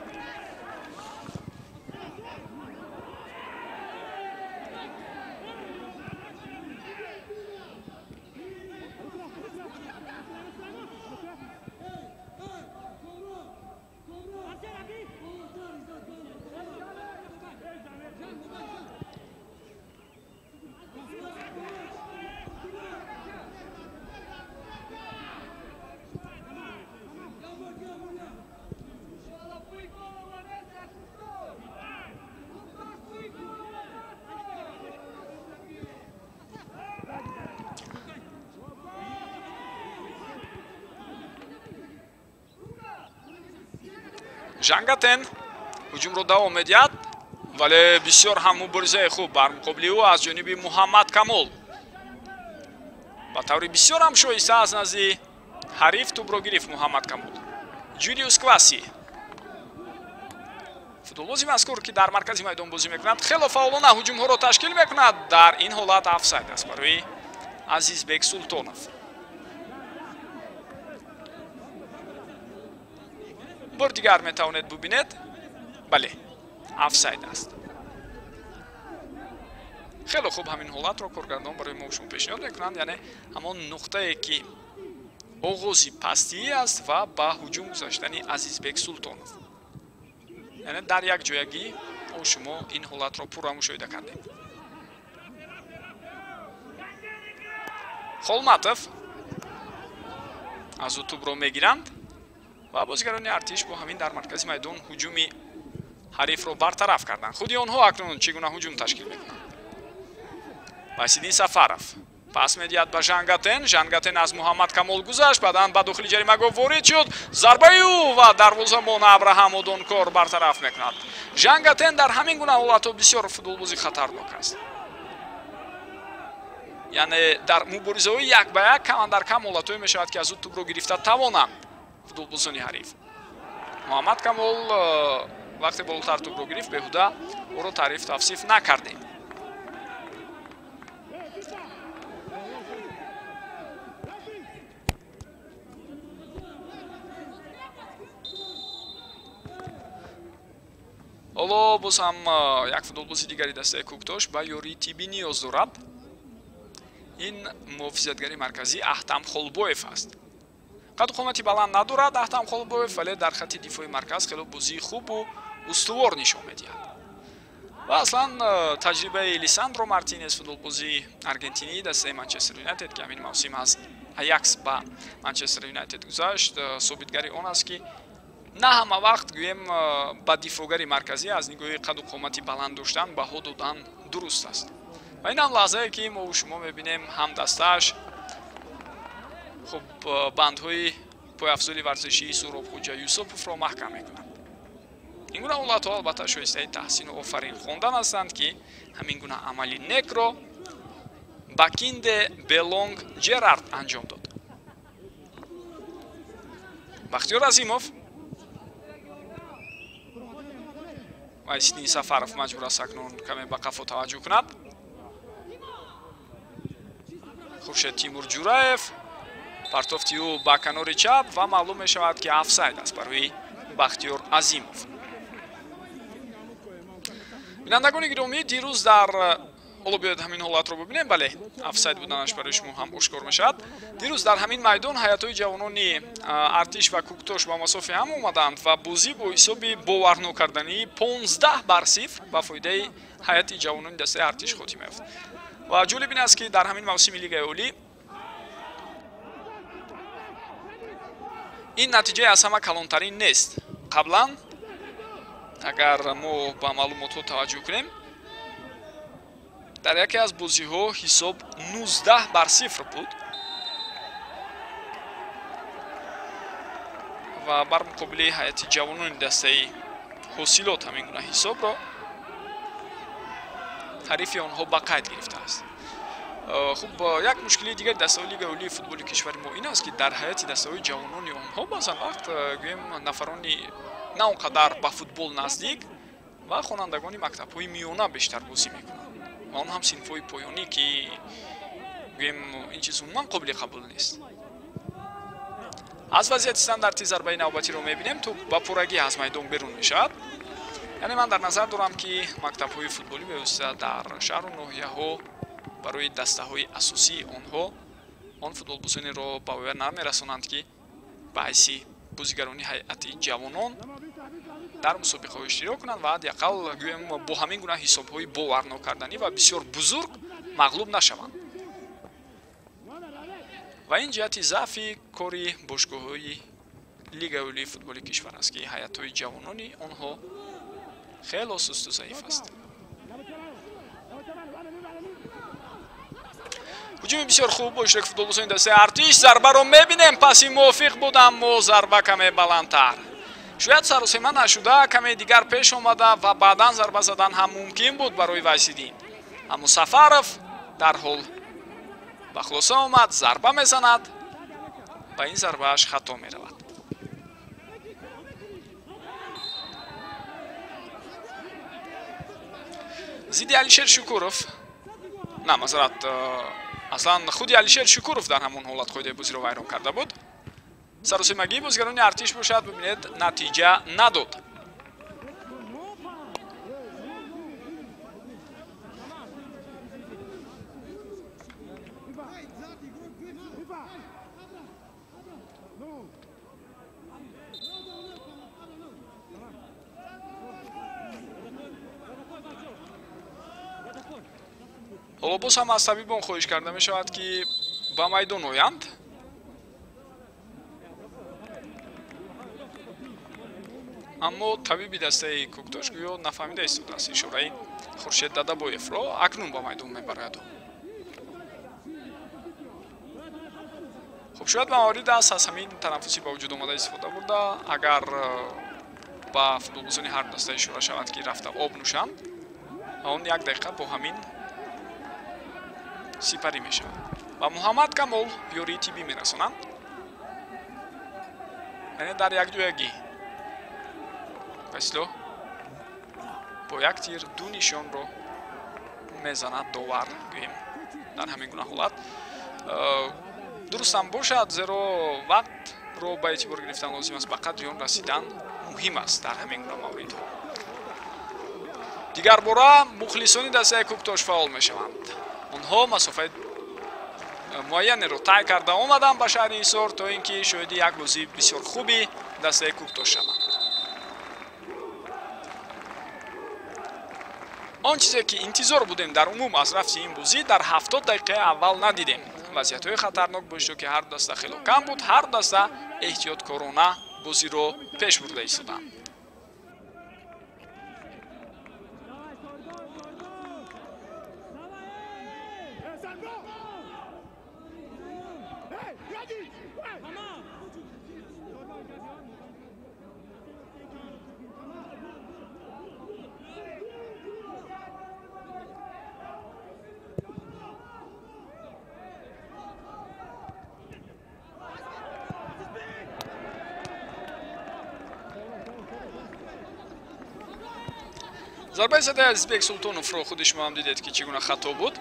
Жангатен ҳуҷумро давом медиҳад, вале бисёр ҳам муборизаи хуб бар муқобили ӯ аз ҷониби Муҳаммад Камол. Ба таври бисёр ҳам шоиста аз назди ҳариф тӯбро гирифт Муҳаммад Камол. Ҷулиус Кваси Футболбози мазкур, ки дар маркази майдон бозӣ мекунад, хело фаъолона ҳуҷумҳоро ташкил мекунад. Дар ин ҳолат офсайд аст барои Азизбек Султонов. Бор дигар метавонед бубинед. Бале, офсайд аст. Хеле хуб ҳамин ҳолатро коргардон барои мо шумо пешниҳод мекунанд, яъне ҳамон нуқтае ки оғози пастӣ аст ва ба ҳуҷум гузаштани Азизбек Султонов. Яъне дар як ҷоягӣ мо шумо ин ҳолатро пурра мушоҳида кардем. Холматов аз ӯ тӯбро мегиранд ва бозигарони Артиш бо ҳамин дар маркази майдон ҳуҷуми ҳарифро бартараф карданд. Худи онҳо акнун чӣ гуна ҳуҷум ташкил мекунанд. Васидин Сафаров пас медиҳад ба Жангатен. Жангатен аз Муҳаммад Камол гузашт, баъдан ба дохили ҷаримагоҳ ворид шуд. Зарбаи ӯ ва дарвозабон Абраҳам Одонкор бартараф мекунад. Жангатен дар ҳамин гуна ҳолатҳо бисёр футболбози хатарнок аст. Яъне дар муборизаҳои як ба як кам андар кам ҳолатҳое мешавад, ки аз ӯ тӯбро гирифта тавонанд футболбозони ҳариф. Муҳаммад Камол вақте болотар тӯбро гирифт, беҳуда ӯро таъриф тавсиф накардем. Ҳоло боз ҳам як футболбози дигари дастаи Кӯктош ба ёрии тиббӣ ниёз дорад. Ин муҳофизатгари марказӣ Аҳтам Холбоев аст. Қаду қомати баланд надорад Аҳтам Холбоев, вале дар хатти дифои марказ хело бозии хубу устувор нишон медиҳад. Ва аслан таҷрибаи Лисандро Мартинес, футболбози аргентинии дастаи Манчестер Юнайтед, ки ҳамин мавсим аз Аякс ба Манчестер Юнайтед гузашт, собитгари он аст, ки на ҳама вақт гӯем ба дифоъгари марказӣ аз нигоҳи қаду қомати баланд доштан баҳо додан дуруст аст. Ва ин ҳам лаҳзае, ки мо шумо мебинем ҳам дастааш хуб бандҳои пойафзоли варзишии Суробхӯҷа Юсуповро маҳкам мекунанд. Ин гуна ҳолатҳо албатта шоистаи таҳсину офарин хондан ҳастанд, ки ҳамин гуна амали некро Бакинде Белонг Ҷерард анҷом дод. Бахтиёр Азимов ва Исиддин Сафаров маҷбур аст акнун каме ба қафо таваҷҷӯҳ кунад. Хуршед Тимур Ҷураев партофти ӯ ба канори чап ва маълум мешавад, ки офсайд аст барои Бахтиёр Азимов. Бинандагони гиромӣ, дирӯз дар ҳоло биёед ҳамин ҳолатро бибинем. Бале, офсайд буданаш барои шумо ҳам ошкор мешавад. Дирӯз дар ҳамин майдон ҳайатҳои ҷавонони Артиш ва Кӯктош ба масофи ҳам омаданд ва бозӣ бо ҳисоби боварнокардании 15-0 ба фоидаи ҳайати ҷавонони дастаи Артиш хотима ёфт. Ва ҷолиб ин аст, ки дар ҳамин мавсими Лигаи Олӣ ин натиҷаи аз ҳама калонтарин нест. Қаблан агар мо ба маълумотҳо таваҷҷӯҳ кунем, дар яке аз бозиҳо ҳисоб 19-0 буд ва бар муқобили ҳайати ҷавонони дастаи Ҳосилот ҳамин гуна ҳисобро ҳарифи онҳо ба қайд гирифтааст. Хуб, як мушкилии дигари дастаҳои Лигаи Олии футболи кишвари мо ин аст, ки дар ҳайати дастаҳои ҷавонони онҳо баъзан вақт гӯем нафарони на он қадар ба футбол наздик ва хонандагони мактабҳои миёна бештар бозӣ мекунанд ва он ҳам синфҳои поёнӣ, ки гӯем ин чиз умуман қобили қабул нест. Аз вазъияти стандарти зарбаи навбатиро мебинем, тӯб ба пуррагӣ аз майдон берун мешавад. Яъне ман дар назар дорам, ки мактабҳои футболӣ бевосита дар шаҳру ноҳияҳо барои дастаҳои асосии онҳо он футболбозонеро ба воя намерасонанд, ки ба ҳайси бозигарони ҳайати ҷавонон дар мусобиқаҳо иштирок кунанд ва ҳадди ақал гӯем бо ҳамин гуна ҳисобҳои боварнокарданӣ ва бисёр бузург мағлуб нашаванд. Ва ин ҷиҳати заъфи кори бошгоҳҳои Лигаи Олии футболи кишвар аст, ки ҳайатҳои ҷавонони онҳо хело сусту заиф аст. Ҳуҷуми бисёр хуб бо иштироки футболбозони дастаи Артиш. Зарбаро мебинем, паси мувофиқ буд, аммо зарба каме баландтар. Шояд саросема нашуда каме дигар пеш омада ва баъдан зарба задан ҳам мумкин буд барои Вайсиддин. Аммо Сафаров дарҳол ба хулоса омад, зарба мезанад ва ин зарбааш хато меравад. Зидди Алишер Шукуров, на, мазарат, аслан худи Алишер Шукуров дар ҳамон ҳолат қоидаи бозиро вайрон карда буд. Саросимагии бозигарони Артиш бошад, бибинед, натиҷа надод. Ҳоло боз ҳам аз табибон хоҳиш карда мешавад, ки ба майдон оянд. Аммо табиби дастаи Кӯктош гӯё нафаҳмида истодааст ишораи Хуршед Дадабоевро. Акнун ба майдон мебарад. Хуб, шояд ба маврид аст аз ҳамин танаффуси ба вуҷуд омада истифода бурда, агар ба футболбозони ҳар даста ишора шавад, ки рафта об нӯшанд, он як дақиқа бо ҳамин сипарӣ мешавад. Ва Муҳаммад Камол ёрии тиббӣ мерасонанд. Яъне дар якҷоягӣ ба истилоҳ бо як тир ду нишонро мезанад довар, гӯем дар ҳамин гуна ҳолат. Дурустам бошад, зеро вақтро ба эътибор гирифтан лозим аст, ба қадри он расидан муҳим аст дар ҳамин гуна мавридҳо. Дигар бора мухлисони дастаи Кӯктош фаъол мешаванд. Онҳо масофаи муайянеро тай карда омаданд ба шаҳри Ҳисор, то ин ки шоҳиди як бозии бисёр хуби дастаи Кӯктош шаванд. Он чизе ки интизор будем дар умум аз рафти ин бозӣ дар 70 дақиқаи аввал надидем. Вазъиятҳои хатарнок бо иштироки ҳар даста хело кам буд, ҳар даста эҳтиёткорона бозиро пеш бурда истоданд. Зарбаи задаи Азизбек Султоновро худи шумо ҳам дидед, ки чӣ гуна хато буд.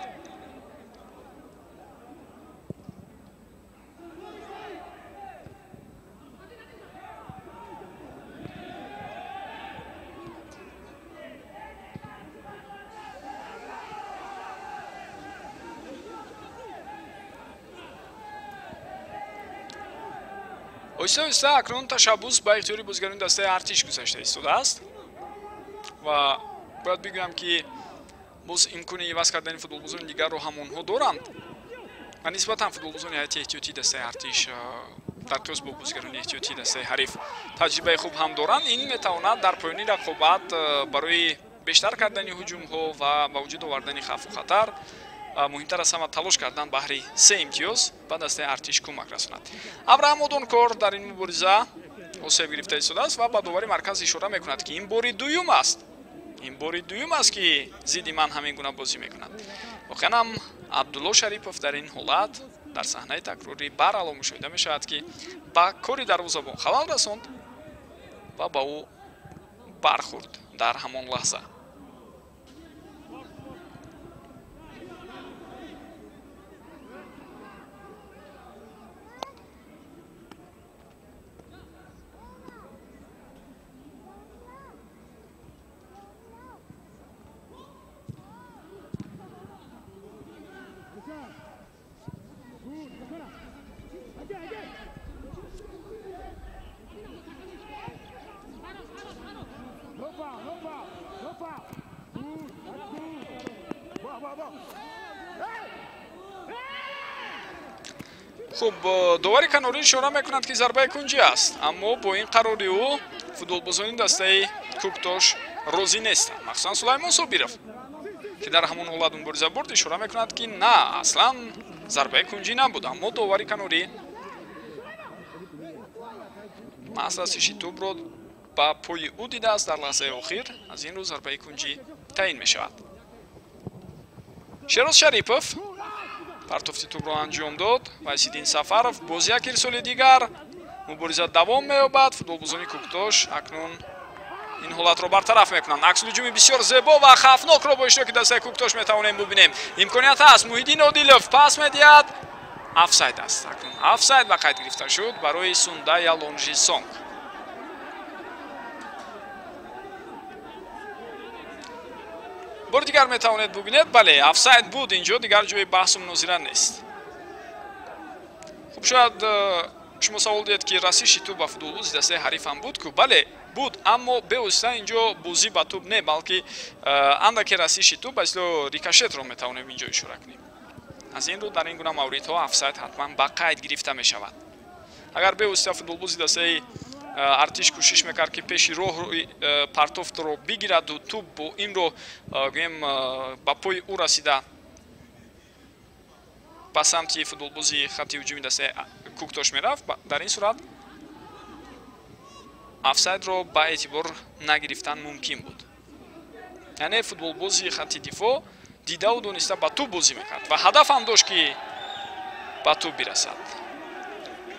Оҳиста оҳиста акнун ташаббус ба ихтиёри бозигарони дастаи Артиш гузашта истодааст ва бояд бигӯям, ки боз имкони иваз кардани футболбозони дигарро ҳам онҳо доранд ва нисбатан футболбозони ҳайати эҳтиётии дастаи Артиш дар қиёс бо бозигарони эҳтиётии дастаи ҳариф таҷрибаи хуб ҳам доранд. Ин метавонад дар поёни рақобат барои бештар кардани ҳуҷумҳо ва ба вуҷуд овардани хавфу хатар, муҳимтар аз ҳама талош кардан баҳри се имтиёз ба дастаи Артиш кӯмак расонад. Абраҳам Одонкор дар ин мубориза осеб гирифта истодааст ва ба довари марказ ишора мекунад, ки ин бори дуюм аст. Ин бори дуюм аст, ки зидди ман ҳамин гуна бозӣ мекунад. Воқеан ҳам Абдулло Шарипов дар ин ҳолат дар саҳнаи такрорӣ барало мушоҳида мешавад, ки ба кори дарвозабон халал расонд ва ба ӯ бархӯрд дар ҳамон лаҳза. Хуб, довари канорӣ ишора мекунад, ки зарбаи кунҷӣ аст, аммо бо ин қарори ӯ футболбозони дастаи Кӯктош розӣ нестанд. Махсусан Сулаймон Собиров, ки дар ҳамон ҳолат мубориза бурд, ишора мекунад, ки на, аслан зарбаи кунҷӣ набуд, аммо довари канорӣ маҳз расиши тӯбро ба пои ӯ дидааст дар лаҳзаи охир. Аз ин рӯ зарбаи кунҷӣ таъин мешавад. Шероз Шарипов партофти тӯбро анҷом дод. Вайсиддин Сафаров боз як ирсоли дигар. Мубориза давом меёбад. Футболбозони Кӯктош акнун ин ҳолатро бартараф мекунанд. Аксулҳуҷуми бисёр зебо ва хавфнокро бо иштироки дастаи Кӯктош метавонем бубинем. Имконият ҳаст, Муҳиддин Одилов пас медиҳад. Офсайд аст. Акнун офсайд ба қайд гирифта шуд барои Сундая Лонжисонг. Бори дигар метавонед бубинед, бале, офсайд буд, инҷо дигар ҷои баҳсу мунозира нест. Хуб, шояд шумо савол диҳед, ки расиши тӯб ба футболбози дастаи ҳариф ҳам буд ку? Бале, буд, аммо бевосита инҷо бозӣ ба тӯб не, балки андаке расиши тӯб ба истилоҳ рикошетро метавонем инҷо ишора кунем. Аз ин рӯ дар ин гуна мавридҳо офсайд ҳатман ба қайд гирифта мешавад. Агар бевосита футболбози дастаи Артиш кӯшиш мекард, ки пеши роҳ партофтро бигираду тӯб бо ин роҳ гӯем ба пои ӯ расида ба самти футболбози хатти ҳуҷуми дастаи Кӯктош мерафт, дар ин сурат офсайдро ба эътибор нагирифтан мумкин буд. Яъне футболбози хатти дифоъ дидаву дониста ба тӯб бозӣ мекард ва ҳадаф ҳам дошт, ки ба тӯб бирасад.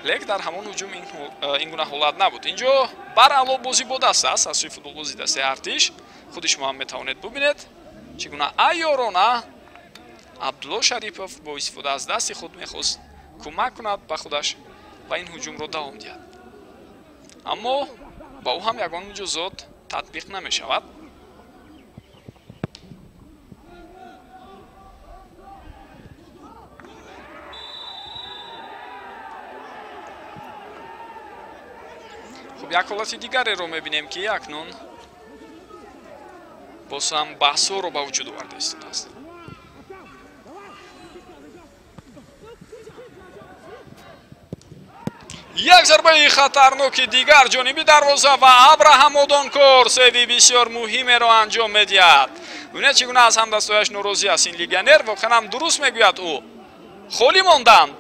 Лек дар ҳамон ҳуҷум ин гуна ҳолат набуд. Инҷо баръало бозӣ бо даст аст аз сӯи футболбози дастаи Артиш. Худи шумо ҳам метавонед бубинед, чӣ гуна айёрона Абдулло Шарипов бо истифода аз дасти худ мехост кӯмак кунад ба худаш ва ин ҳуҷумро давом диҳад. Аммо ба ӯ ҳам ягон муҷозот татбиқ намешавад. Хуб, як ҳолати дигареро мебинем, ки акнун боз ҳам баҳсҳоро ба вуҷуд оварда истодааст. Як зарбаи хатарноки дигар ҷониби дарвоза ва Абраҳам Одонкор сейви бисёр муҳимеро анҷом медиҳад. Бубинед, чӣ гуна аз ҳамдастояш норозӣ аст ин легионер. Воқеан ҳам дуруст мегӯяд ӯ. Холӣ монданд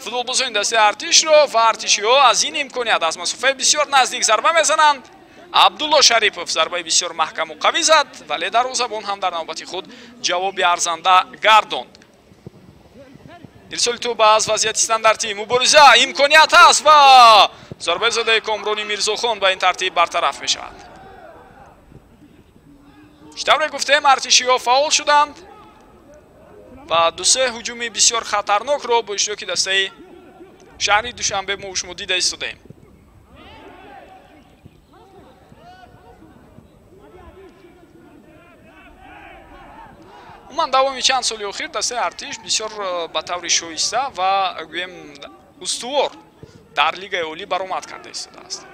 футболбозони дастаи Артишро ва артишиҳо аз ин имконият аз масофаи бисёр наздик зарба мезананд. Абдулло Шарипов зарбаи бисёр маҳкаму қавӣ зад, вале дарвозабон ҳам дар навбати худ ҷавоби арзанда гардонд. Ирсоли тӯб аз вазъияти стандартӣ, мубориза, имконият ҳаст ва зарбаи задаи Комрони Мирзохон ба ин тартиб бартараф мешавад. Чӣ тавре гуфтем, артишиҳо фаъол шуданд ва дусе ҳуҷуми бисёр хатарнокро бо иштироки дастаи шаҳри Душанбе мо шумо дида истодаем. Умуман давоми чанд соли охир дастаи Артиш бисёр ба таври шоиста ва гӯем устувор дар Лигаи Олӣ баромад карда истодааст.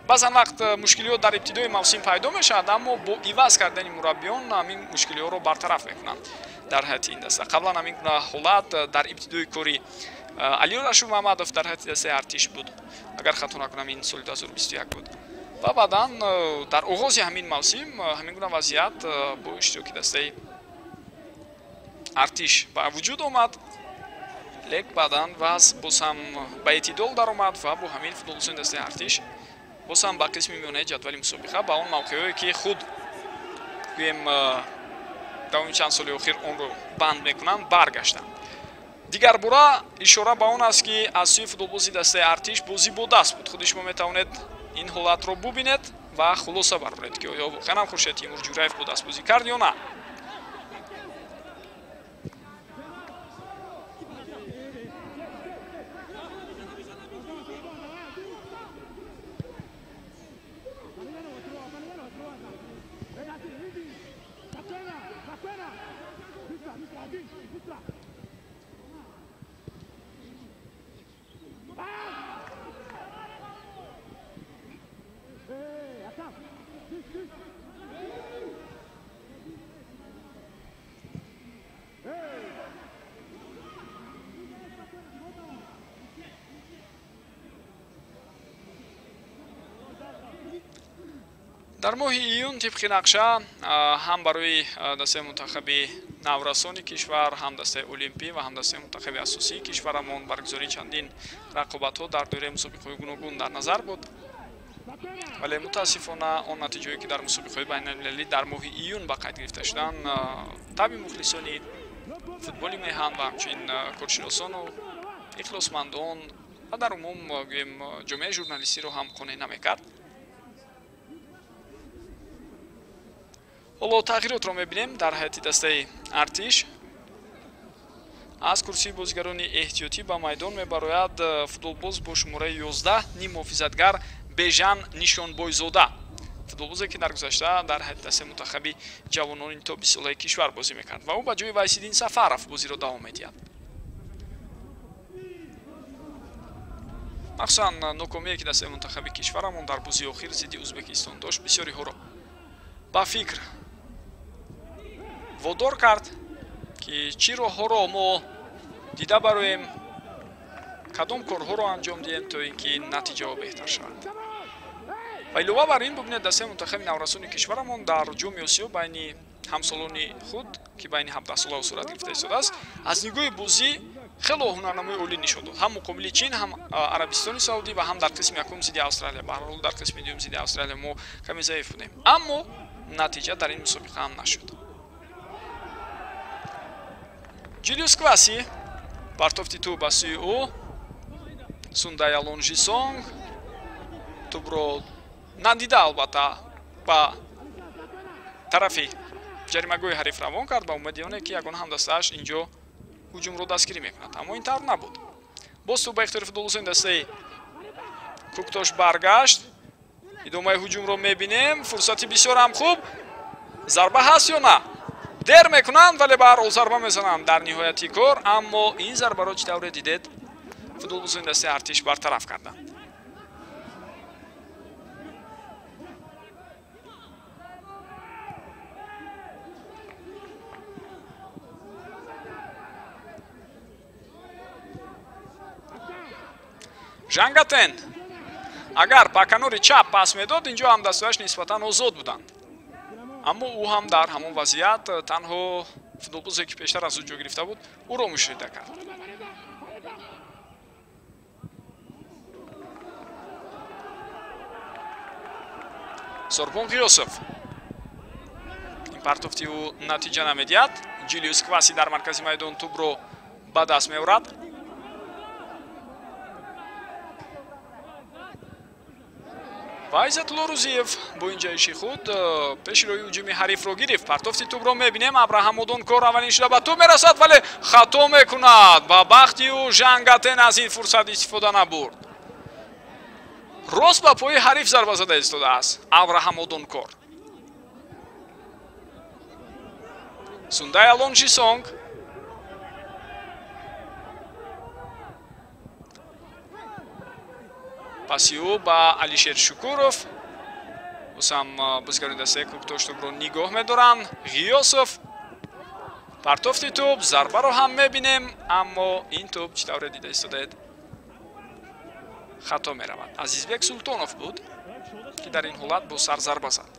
Баъзан вақт мушкилиҳо дар ибтидои мавсим пайдо мешавад, аммо бо иваз кардани мураббиён ҳамин мушкилиҳоро бартараф мекунанд дар ҳайати ин даста. Қаблан ҳамин гуна ҳолат дар ибтидои кори Алиёр Ашурмаҳмадов дар ҳайати дастаи Артиш буд, агар хато накунам ин соли 2021 буд. Ва баъдан дар оғози ҳамин мавсим ҳамин гуна вазъият бо иштироки дастаи Артиш ба вуҷуд омад, лек баъдан вазъ боз ҳам ба эътидол даромад ва бо ҳамин футболбозони дастаи Артиш боз ҳам ба қисми миёнаи ҷадвали мусобиқа, ба он мавқеъҳое ки худ гӯем давоми чанд соли охир онро банд мекунанд, баргаштанд. Дигар бора ишора ба он аст, ки аз сӯи футболбози дастаи Артиш бозӣ бо даст буд. Худи шумо метавонед ин ҳолатро бубинед ва хулоса бароред, ки оё воқеан ҳам Хуршед Тимур Ҷураев бо даст бозӣ кард ё на. Дар моҳи июн тибқи нақша ҳам барои дастаи мунтахаби наврасони кишвар, ҳам дастаи олимпӣ ва ҳам дастаи мунтахаби асосии кишварамон баргузории чандин рақобатҳо дар доираи мусобиқаҳои гуногун дар назар буд. Вале мутаассифона он натиҷаҳое, ки дар мусобиқаҳои байналмилалӣ дар моҳи июн ба қайд гирифта шуданд, таби мухлисони футболи меҳан ва ҳамчунин коршиносону ихлосмандон ва дар умум гӯем ҷомеаи журналистиро ҳам қонеъ намекард. Ҳоло тағйиротро мебинем дар ҳайати дастаи Артиш. Аз курсии бозигарони эҳтиётӣ ба майдон мебарояд футболбоз бо шумораи 11 ниммуҳофизатгар Бежан Нишонбойзода. Футболбозе ки дар гузашта дар ҳайати дастаи мунтахаби ҷавонони то 20 солаи кишвар бозӣ мекард ва ӯ ба ҷои Вайсиддин Сафаров бозиро давом медиҳад. Махсусан нокомие ки дастаи мунтахаби кишварамон дар бозии охир зидди Ӯзбекистон дошт, бисёриҳоро ба фикр водор кард ки чӣ роҳҳоро мо дида бароем, кадом корҳоро анҷом диҳем то ин ки натиҷаҳо беҳтар шаванд. Ва илова бар ин бубинед, дастаи мунтахаби наврасони кишварамон дар ҷоми Осиё байни ҳамсолони худ, ки байни 17 солаҳо сурат гирифта истодааст, аз нигоҳи бозӣ хело ҳунарнамои олӣ нишон дод. Ҳам муқобили Чин, ҳам Арабистони Саудӣ ва ҳам дар қисми якум зидди Австралия. Ба ҳар ҳол дар қисми дуюм зидди Австралия мо каме заиф будем, аммо натиҷа дар ин мусобиқа ҳам нашуд. Ҷулиус Кваси партофти тӯб ба сӯи ӯ. Сундаялон Жисонг тӯбро надида албатта ба тарафи ҷаримагоҳи ҳариф равон кард ба умеди оне ки ягон ҳамдастааш инҷо ҳуҷумро дастгирӣ мекунад, аммо ин тавр набуд. Боз тӯб ба ихтиёри футболбозони дастаи Куктош баргашт. Идомаи ҳуҷумро мебинем. Фурсати бисёр ҳам хуб. Зарба ҳаст ё на? Дер мекунанд, вале ба ҳар ҳол зарба мезананд дар ниҳояти кор, аммо ин зарбаро чӣ тавре дидед футболбозони дастаи Артиш бартараф карданд. Жангатен агар ба канори чап пас медод, инҷо ҳамдастааш нисбатан озод буданд, аммо ӯ ҳам дар ҳамон вазъият танҳо футболбозе ки пештар аз ӯ ҷо гирифта буд, ӯро мушоҳида кард. Сорбон Ғиёсов. Ин партофти ӯ натиҷа намедиҳад. Ҷулиус Кваси дар маркази майдон тӯбро ба даст меорад. Ва Иззатулло Рузиев бо ин ҷаҳиши худ пеши роҳи ҳуҷуми ҳарифро гирифт. Партофти тӯбро мебинем. Абраҳам Одонкор аввалин шуда ба тӯб мерасад, вале хато мекунад. Ба бахти ӯ Жангатен аз ин фурсат истифода набурд. Рост ба пои ҳариф зарба зада истодааст Абраҳам Одонкор. Сундай Алонжисонг паси ӯ ба Алишер Шукуров. Бозам бозигарони дастаи Куктош тӯбро нигоҳ медоранд. Ғиёсов партофти тӯб, зарбаро ҳам мебинем, аммо ин тӯб чӣ тавре дида истодаед хато меравад. Азизбек Султонов буд ки дар ин ҳолат бо сар зарба зад.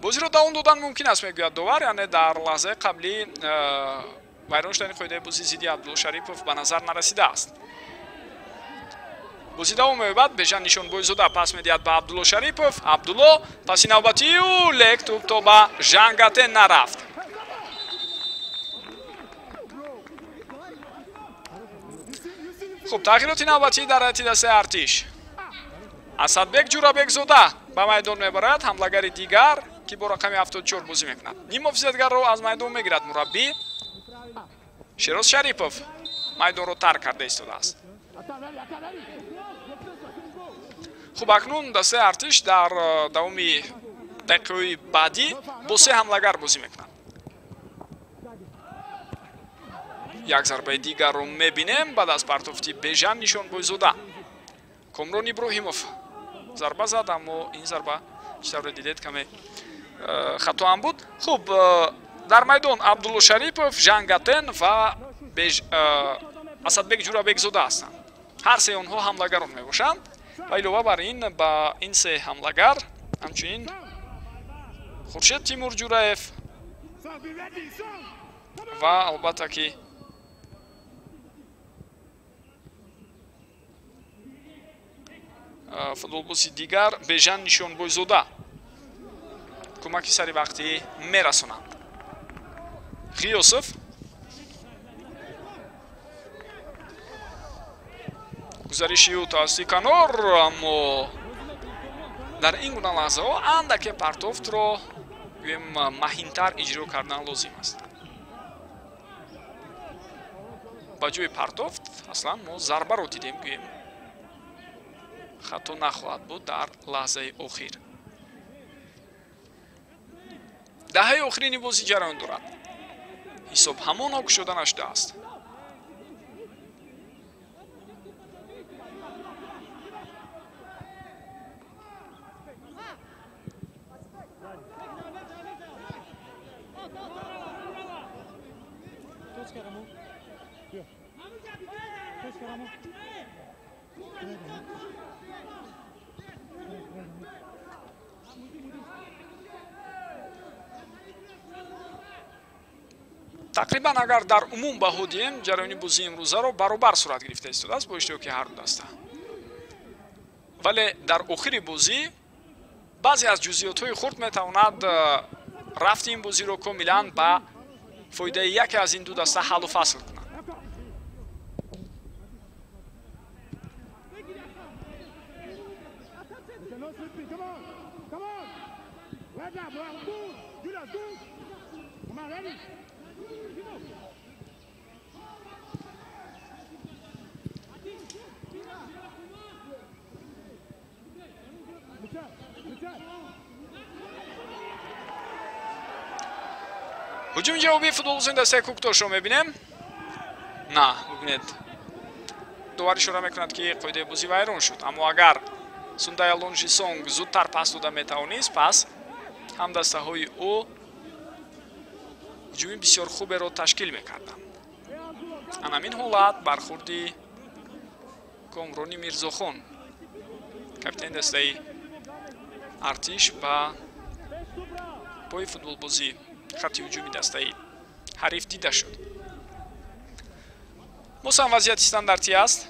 Бозиро давом додан мумкин аст, мегӯяд довар, яъне дар лаҳзаи қаблӣ вайрон шудани қоидаи бозӣ зидди Абдулло Шарипов ба назар нарасидааст. Бозӣ давом меёбад. Бежан Нишонбойзода пас медиҳад ба Абдулло Шарипов. Абдулло паси навбатии ӯ, лек тӯб то ба Жангатен нарафт. Хуб, тағйироти навбатӣ дар ҳайати дастаи Артиш. Асадбек Ҷурабекзода ба майдон мебарад, ҳамлагари дигар ки бо рақами 74 бозӣ мекунад. Ниммуҳофизатгарро аз майдон мегирад мураббӣ. Шероз Шарипов майдонро тарк карда истодааст. Хуб, акнун дастаи Артиш дар давоми дақиқаҳои баъдӣ бо се ҳамлагар бозӣ мекунад. Як зарбаи дигарро мебинем баъд аз партофти Бежан Нишонбойзода. Комрон Иброҳимов зарба зад, аммо ин зарба чӣ тавре дидед каме хато ҳам буд. Хуб, дар майдон Абдулло Шарипов, Жангатен ва Асадбек Ҷурабекзода ҳастанд. Ҳар се онҳо ҳамлагарон мебошанд ва илова бар ин ба ин се ҳамлагар ҳамчунин Хуршед Тимур Ҷураев ва албатта ки футболбози дигар Бежан Нишонбойзода кӯмаки саривақтӣ мерасонанд. Ғиёсов гузариши ӯ тавассути канор, аммо дар ин гуна лаҳзаҳо андаке партофтро гӯем маҳинтар иҷро кардан лозим аст. Ба ҷои партофт аслан мо зарбаро дидем, гӯем хато нахоҳад буд дар лаҳзаи охир. Даҳаи охирини бозӣ ҷараён дорад. Ҳисоб ҳамоно кушода нашудааст. Тақрибан агар дар умум баҳо диҳем, ҷараёни бозии имрӯзаро баробар сурат гирифта истодааст бо иштироки ҳар ду даста. Вале дар охири бозӣ баъзе аз ҷузъиётҳои хурд метавонад рафти ин бозиро комилан ба фоидаи яке аз ин ду даста ҳаллу фасл кунад. Ҳуҷуми ҷавобии футболбозони дастаи Кӯктошро мебинем. На, бубинед, довар ишора мекунад, ки қоидаи бозӣ вайрон шуд. Аммо агар Сундая Лонжисонг зудтар пас дода метавонист, пас ҳамдастаҳои ӯ ҳуҷуми бисёр хуберо ташкил мекарданд. Ан ҳамин ҳолат бархурди Комрони Мирзохон, капитани дастаи Артиш, ба пои футболбозӣ хатти ҳуҷуми дастаи ҳариф дида шуд. Боз ҳам вазъияти стандартӣ аст.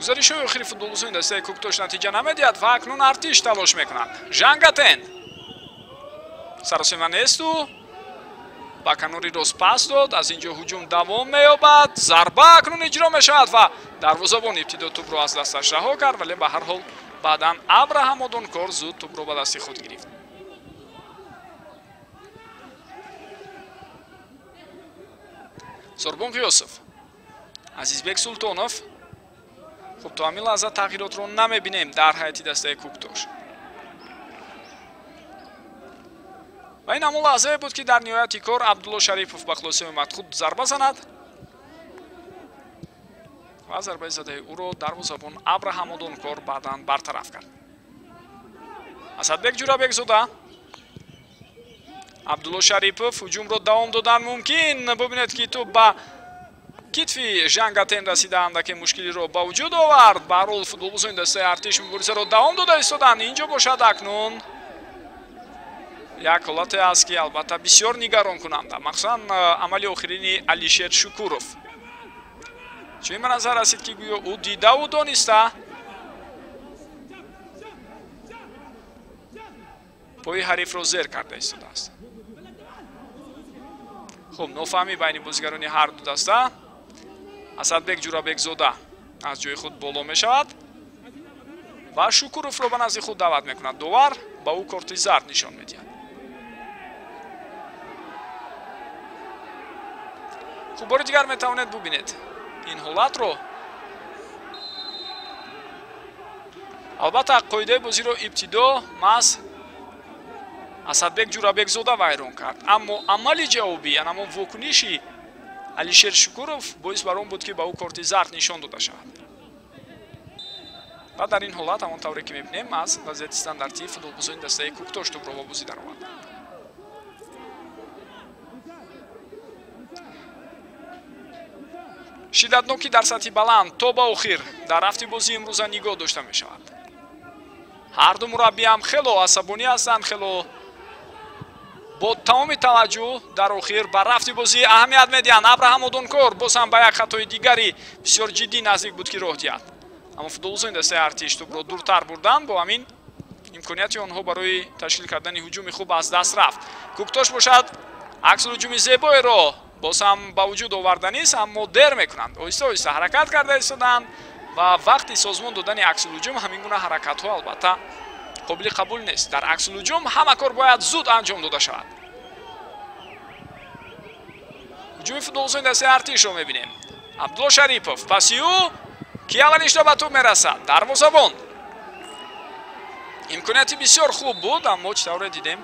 Гузаришҳои охири футболбозони дастаи Кӯктош натиҷа намедиҳад ва акнун Артиш талош мекунад. Жангатен саросема несту ба канори рост пас дод. Аз ин ҷо ҳуҷум давом меёбад. Зарба акнун иҷро мешавад ва дарвозабон ибтидо тӯбро аз дасташ раҳо кард, вале ба ҳар ҳол баъдан Абраҳам Одонкор зуд тӯбро ба дасти худ гирифт. Сорбон Ғиёсов, Азизбек Султонов. Хуб, то ҳамин лаҳза тағйиротро намебинем дар ҳайати дастаи Кӯктош. Ва ин ҳамон лаҳзае буд, ки дар ниҳояти кор Абдулло Шарипов ба хулосаи омад худ зарба занад ва зарбаи задаи ӯро дарвозабон Абраҳам Одонкор баъдан бартараф кард. Асадбек Ҷурабекзода, Абдулло Шарипов, ҳуҷумро давом додан мумкин. Бубинед, ки тӯб ба китфи Жангатен расида андаке мушкилиро ба вуҷуд овард. Ба ҳар ҳол футболбозони дастаи Артиш муборизаро давом дода истоданд. Инҷо бошад акнун як ҳолате аст, ки албатта бисёр нигаронкунанда, махсусан амали охирини Алишер Шукуров. Чунин ба назар расид, ки гӯё ӯ дидаву дониста пои ҳарифро зер карда истодааст. Хуб, нофаҳмӣ байни бозигарони ҳар ду даста. Асадбек Ҷурабекзода аз ҷои худ боло мешавад ва Шукуровро ба назди худ даъват мекунад. Довар ба ӯ корти зард нишон медиҳад. Хуб, бори дигар метавонед бубинед ин ҳолатро. Албатта, қоидаи бозиро ибтидо маҳз Асадбек Ҷурабекзода вайрон кард, аммо амали ҷавобӣ, яъне ҳамон вокуниши Алишер Шукуров боис бар он буд, ки ба ӯ корти зард нишон дода шавад. Ва дар ин ҳолат, ҳамон тавре ки мебинем, аз вазъияти стандартӣ футболбозони дастаи Кӯктош тӯбро ба бозӣ дароварданд. Шиддатнокӣ дар сатҳи баланд то ба охир дар рафти бозии имрӯза нигоҳ дошта мешавад. Ҳар ду мураббиам хело асабонӣ ҳастанд, хело бо тамоми таваҷҷӯҳ дар охир ба рафти бозӣ аҳамият медиҳанд. Абраҳам Одонкор боз ҳам ба як хатои дигари бисёр ҷиддӣ наздик буд, ки роҳ диҳад, аммо футболбозони дастаи Артиш тӯбро дуртар бурданд. Бо ҳамин имконияти онҳо барои ташкил кардани ҳуҷуми хуб аз даст рафт. Кӯктош бошад аксулҳуҷуми зебоеро боз ҳам ба вуҷуд оварданист, аммо дер мекунанд. Оҳиста оҳиста ҳаракат карда истоданд ва вақти созмон додани аксулҳуҷум ҳамин гуна ҳаракатҳо албатта қобили қабул нест. Дар аксулҳуҷум ҳама кор бояд зуд анҷом дода шавад. Ҳуҷуми футболбозони дастаи Артишро мебинем. Абдулло Шарипов паси ӯ, ки аввалин шуда ба тӯб мерасад. Дарвозабон. Имконияти бисёр хуб буд, аммо чӣ тавре дидем,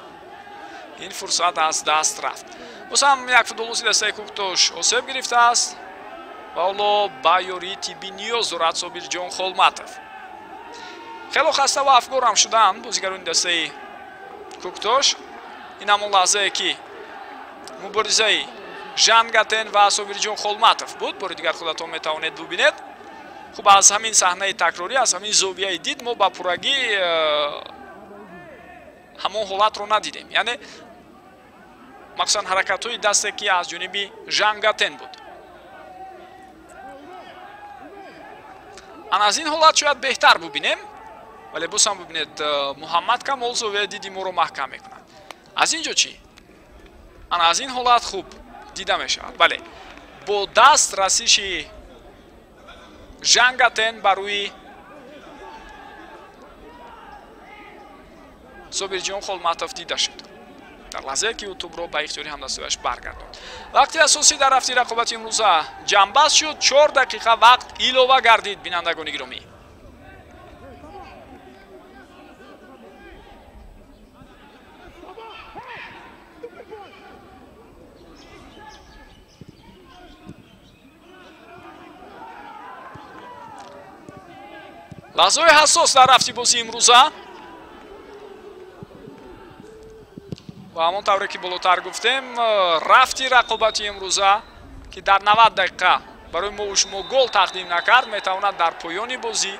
ин фурсат аз даст рафт. Боз ҳам як футболбози дастаи Кӯктош осеб гирифтааст ва ҳоло ба ёрии тиббӣ ниёз дорад Собирҷон Холматов. Хело хаста ва афгорам шуданд бозигарони дастаи Кӯктош. Ин ҳамон лаҳзае, ки муборизаи Жангатен ва Собирҷон Холматов буд. Бори дигар худатон метавонед бубинед. Хуб, аз ҳамин саҳнаи такрорӣ, аз ҳамин зовияи дид мо ба пуррагӣ ҳамон ҳолатро надидем, яъне махсусан ҳаракатҳои дасте, ки аз ҷониби Жангатен буд. Ана аз ин ҳолат шояд беҳтар бубинем, вале боз ҳам бубинед, Муҳаммад Камол зовияи диди моро маҳкам мекунад. Аз ин ҷо чӣ? Ана аз ин ҳолат хуб дида мешавад. Бале, бо даст расиши Жангатен ба рӯи Собирҷон Холматов дида шуд дар лаҳзае, ки ӯ тӯбро ба ихтиёри ҳамдастааш баргардонд. Вақти асосӣ дар рафти рақобати имрӯза ҷамъбаст шуд. 4 дақиқа вақт илова гардид, бинандагони гиромӣ. Лаҳзаҳои ҳассос дар рафти бозии имрӯза ва ҳамон тавре ки болотар гуфтем, рафти рақобати имрӯза, ки дар 90 дақиқа барои мо шумо гол тақдим накард, метавонад дар поёни бозӣ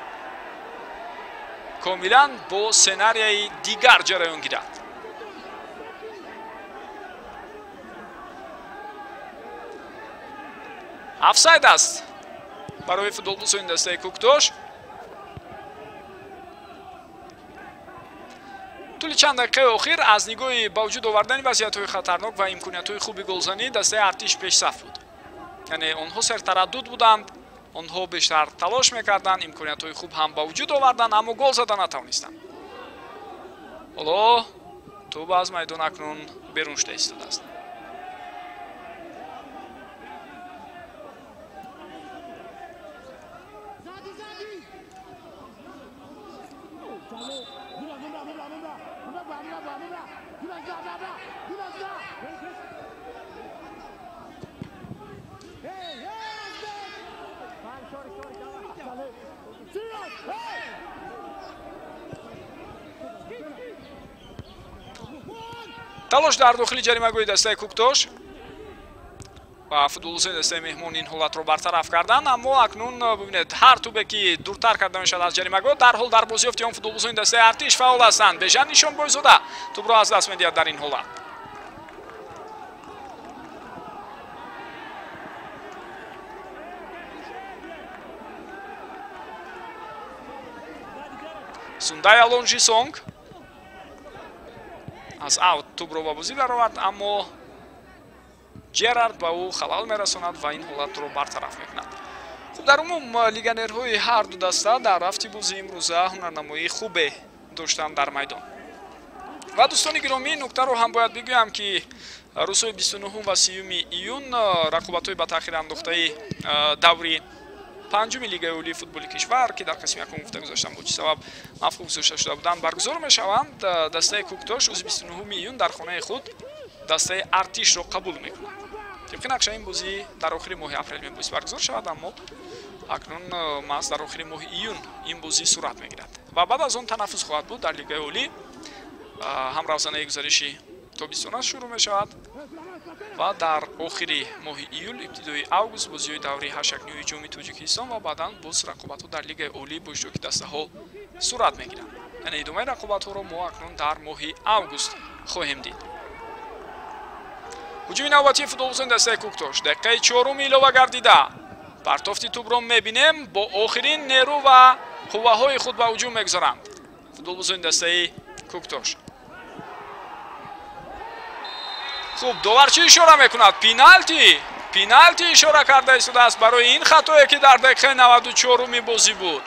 комилан бо сценарияи дигар ҷараён гирад. Офсайд аст барои футболбозони дастаи Кӯктош. Тӯли чанд дақиқаи охир аз нигоҳи ба вуҷуд овардани вазъиятҳои хатарнок ва имкониятҳои хуби голзанӣ дастаи Артиш пешсаф буд. Яъне онҳо сертараддуд буданд, онҳо бештар талош мекарданд, имкониятҳои хуб ҳам ба вуҷуд оварданд, аммо гол зада натавонистанд. Ҳоло тӯб аз майдон акнун берун шуда истодааст. Талош дар дохили ҷаримагоҳи дастаи Кӯктош ва футболбозони дастаи меҳмон ин ҳолатро бартараф карданд, аммо акнун бибинед, ҳар тӯбе ки дуртар карда мешавад аз ҷаримагоҳ, дарҳол дар бозиёфти он футболбозони дастаи Артиш фаъол ҳастанд. Бежан Нишонбойзода тӯбро аз даст медиҳад дар ин ҳолат. Сундай Алонжисонг аз аут тӯбро ба бозӣ даровард, аммо Ҷерард ба ӯ халал мерасонад ва ин ҳолатро бартараф мекунад. Хуб, дар умум легионерҳои ҳар ду даста дар рафти бозии имрӯза ҳунарнамоии хубе доштанд дар майдон. Ва дӯстони гиромӣ, нуктаро ҳам бояд бигӯям, ки рӯзҳои 29 ва 30 июн рақобатҳои ба таъхир андохтаи даври панҷуми Лигаи олии футболи кишвар, ки дар қисми якум гуфта гузаштам бо чӣ сабаб мавқуф гузошта шуда буданд, баргузор мешаванд. Дастаи Кӯктош рӯзи 29 июн дар хонаи худ дастаи Артишро қабул мекунад. Тибқи нақша ин бозӣ дар охири моҳи апрел мебоист баргузор шавад, аммо акнун маҳз дар охири моҳи июн ин бозӣ сурат мегирад ва баъд аз он танаффус хоҳад буд дар Лигаи олӣ. Ҳам равзанаи гузариши тобистона шурӯъ мешавад ва дар охири моҳи июл, ибтидои август бозиҳои даври ҳашакниҳои ҷоми Тоҷикистон ва баъдан боз рақобатҳо дар Лигаи олӣ бо иштироки дастаҳо сурат мегиранд. Яъне идомаи рақобатҳоро мо акнун дар моҳи август хоҳем дид. Ҳуҷуми навбатии футболбозони дастаи Кӯктош дақиқаи чоруми илова гардида. Партофти тӯбро мебинем, бо охирин нерӯ ва қувваҳои худ ба ҳуҷум мегузоранд футболбозони дастаи Кӯктош. Хуб, довар чӣ ишора мекунад? Пеналти! Пеналти ишора карда истодааст барои ин хатое, ки дар дақиқаи 94-уми бозӣ буд.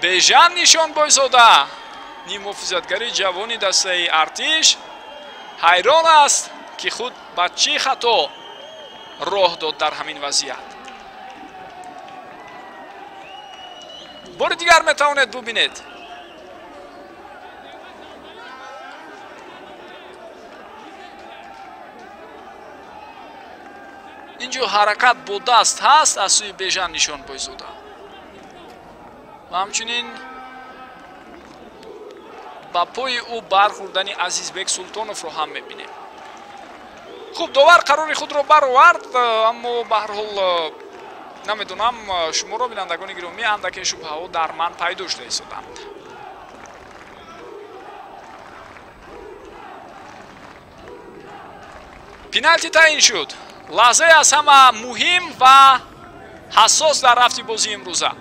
Бежан Нишонбойзода, ниммуҳофизатгари ҷавони дастаи Артиш, ҳайрон аст, ки худ ба чӣ хато роҳ дод дар ҳамин вазъият. Бори дигар метавонед бубинед. Инҷо ҳаракат бо даст ҳаст аз сӯи Бежан Нишонбойзода ва ҳамчунин ба пои ӯ бархӯрдани Азизбек Султоновро ҳам мебинем. Хуб, довар қарори худро баровард, аммо ба ҳар ҳол намедонам, шуморо бинандагони гиромӣ андаке шубҳаҳо дар ман пайдо шуда истоданд. Пеналти таъин шуд. Лаҳзае аз ҳама муҳим ва ҳассос дар рафти бозии имрӯза.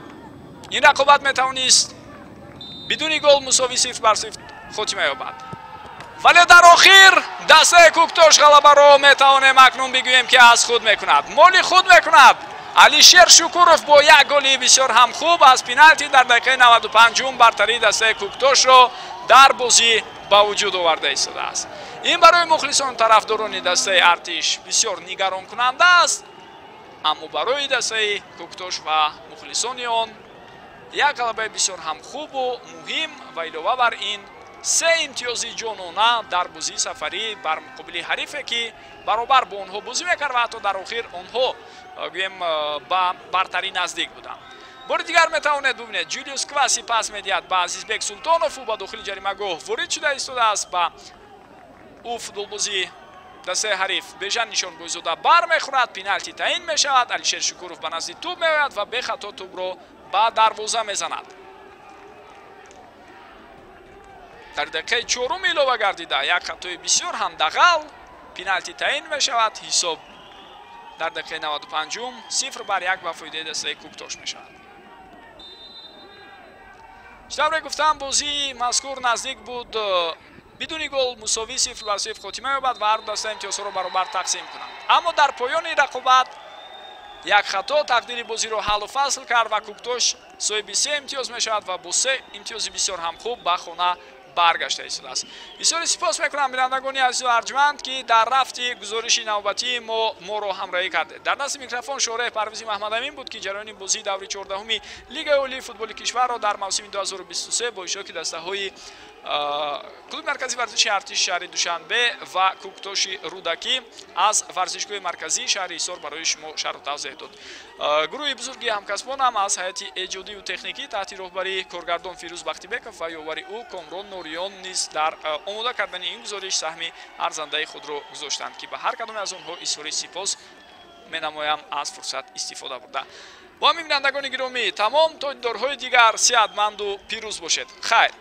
Ин рақобат метавонист бидуни гол мусовӣ 0-0 хотима ёбад. Вале дар охир дастаи Кӯктош ғалабаро метавонем акнун бигӯем, ки аз худ мекунад, моли худ мекунад. Алишер Шукуров бо як голи бисёр ҳам хуб аз пеналти дар дақиқаи 95-ум бартарии дастаи Кӯктошро дар бозӣ ба вуҷуд оварда истодааст. Ин барои мухлисону тарафдорони дастаи Артиш бисёр нигаронкунанда аст, аммо барои дастаи Кӯктош ва мухлисони он як ғалабаи бисёр ҳам хубу муҳим ва илова бар ин се имтиёзи ҷонона дар бозии сафарӣ бар муқобили ҳарифе, ки баробар бо онҳо бозӣ мекард ва ҳатто дар охир онҳо гӯем ба бартарӣ наздик буданд. Бори дигар метавонед бубинед, Ҷулиус Кваси пас медиҳад ба Азизбек Султонов, ӯ ба дохили ҷаримагоҳ ворид шуда истодааст. Ба ӯ футболбози дастаи ҳариф Бежан Нишонбойзода бармехӯрад, пеналти таъин мешавад. Алишер Шукуров ба назди тӯб меояд ва бехато тӯбро ба дарвоза мезанад. Дар дақиқаи чорум илова гардида як хатои бисёр ҳам дағал, пеналти таъин мешавад. Ҳисоб дар дақиқаи 95-ум 0-1 ба фоидаи дастаи Кӯктош мешавад. Чӣ тавре гуфтам, бозии мазкур наздик буд бидуни гол мусовӣ 0-0 хотима ёбад ва ҳар ду даста имтиёзҳоро баробар тақсим кунанд. Аммо дар поёни рақобат як хато тақдири бозиро ҳаллу фасл кард ва Кӯктош соҳиби се имтиёз мешавад ва бо се имтиёзи бисёр ҳам хуб ба хона баргашта истодааст. Бисёри сипос мекунам бинандагони азизу арҷманд, ки дар рафти гузориши навбатии мо моро ҳамроҳӣ кардед. Дар назди микрофон Шореҳ Парвизи Маҳмадамин буд, ки ҷараёни бозии даври 14-уми Лигаи олии футболи кишварро дар мавсими 2023 бо иштироки дастаҳои клуби марказии варзиши Артиши шаҳри Душанбе ва Кӯктоши Рӯдакӣ аз варзишгоҳи марказии шаҳри Ҳисор барои шумо шарҳу тавзеҳ дод. Гурӯҳи бузурги ҳамкасбонам аз ҳайати эҷодиву техникӣ таҳти роҳбарии коргардон Фирӯз Бахтибеков ва ёвари ӯ Комрон Нуриён низ дар омода кардани ин гузориш саҳми арзандаи худро гузоштанд, ки ба ҳар кадоме аз онҳо изҳори сипос менамоям аз фурсат истифода бурда. Бо ҳамин бинандагони гиромӣ тамом, то дидорҳои дигар сиҳатманду пирӯз бошед. Хайр.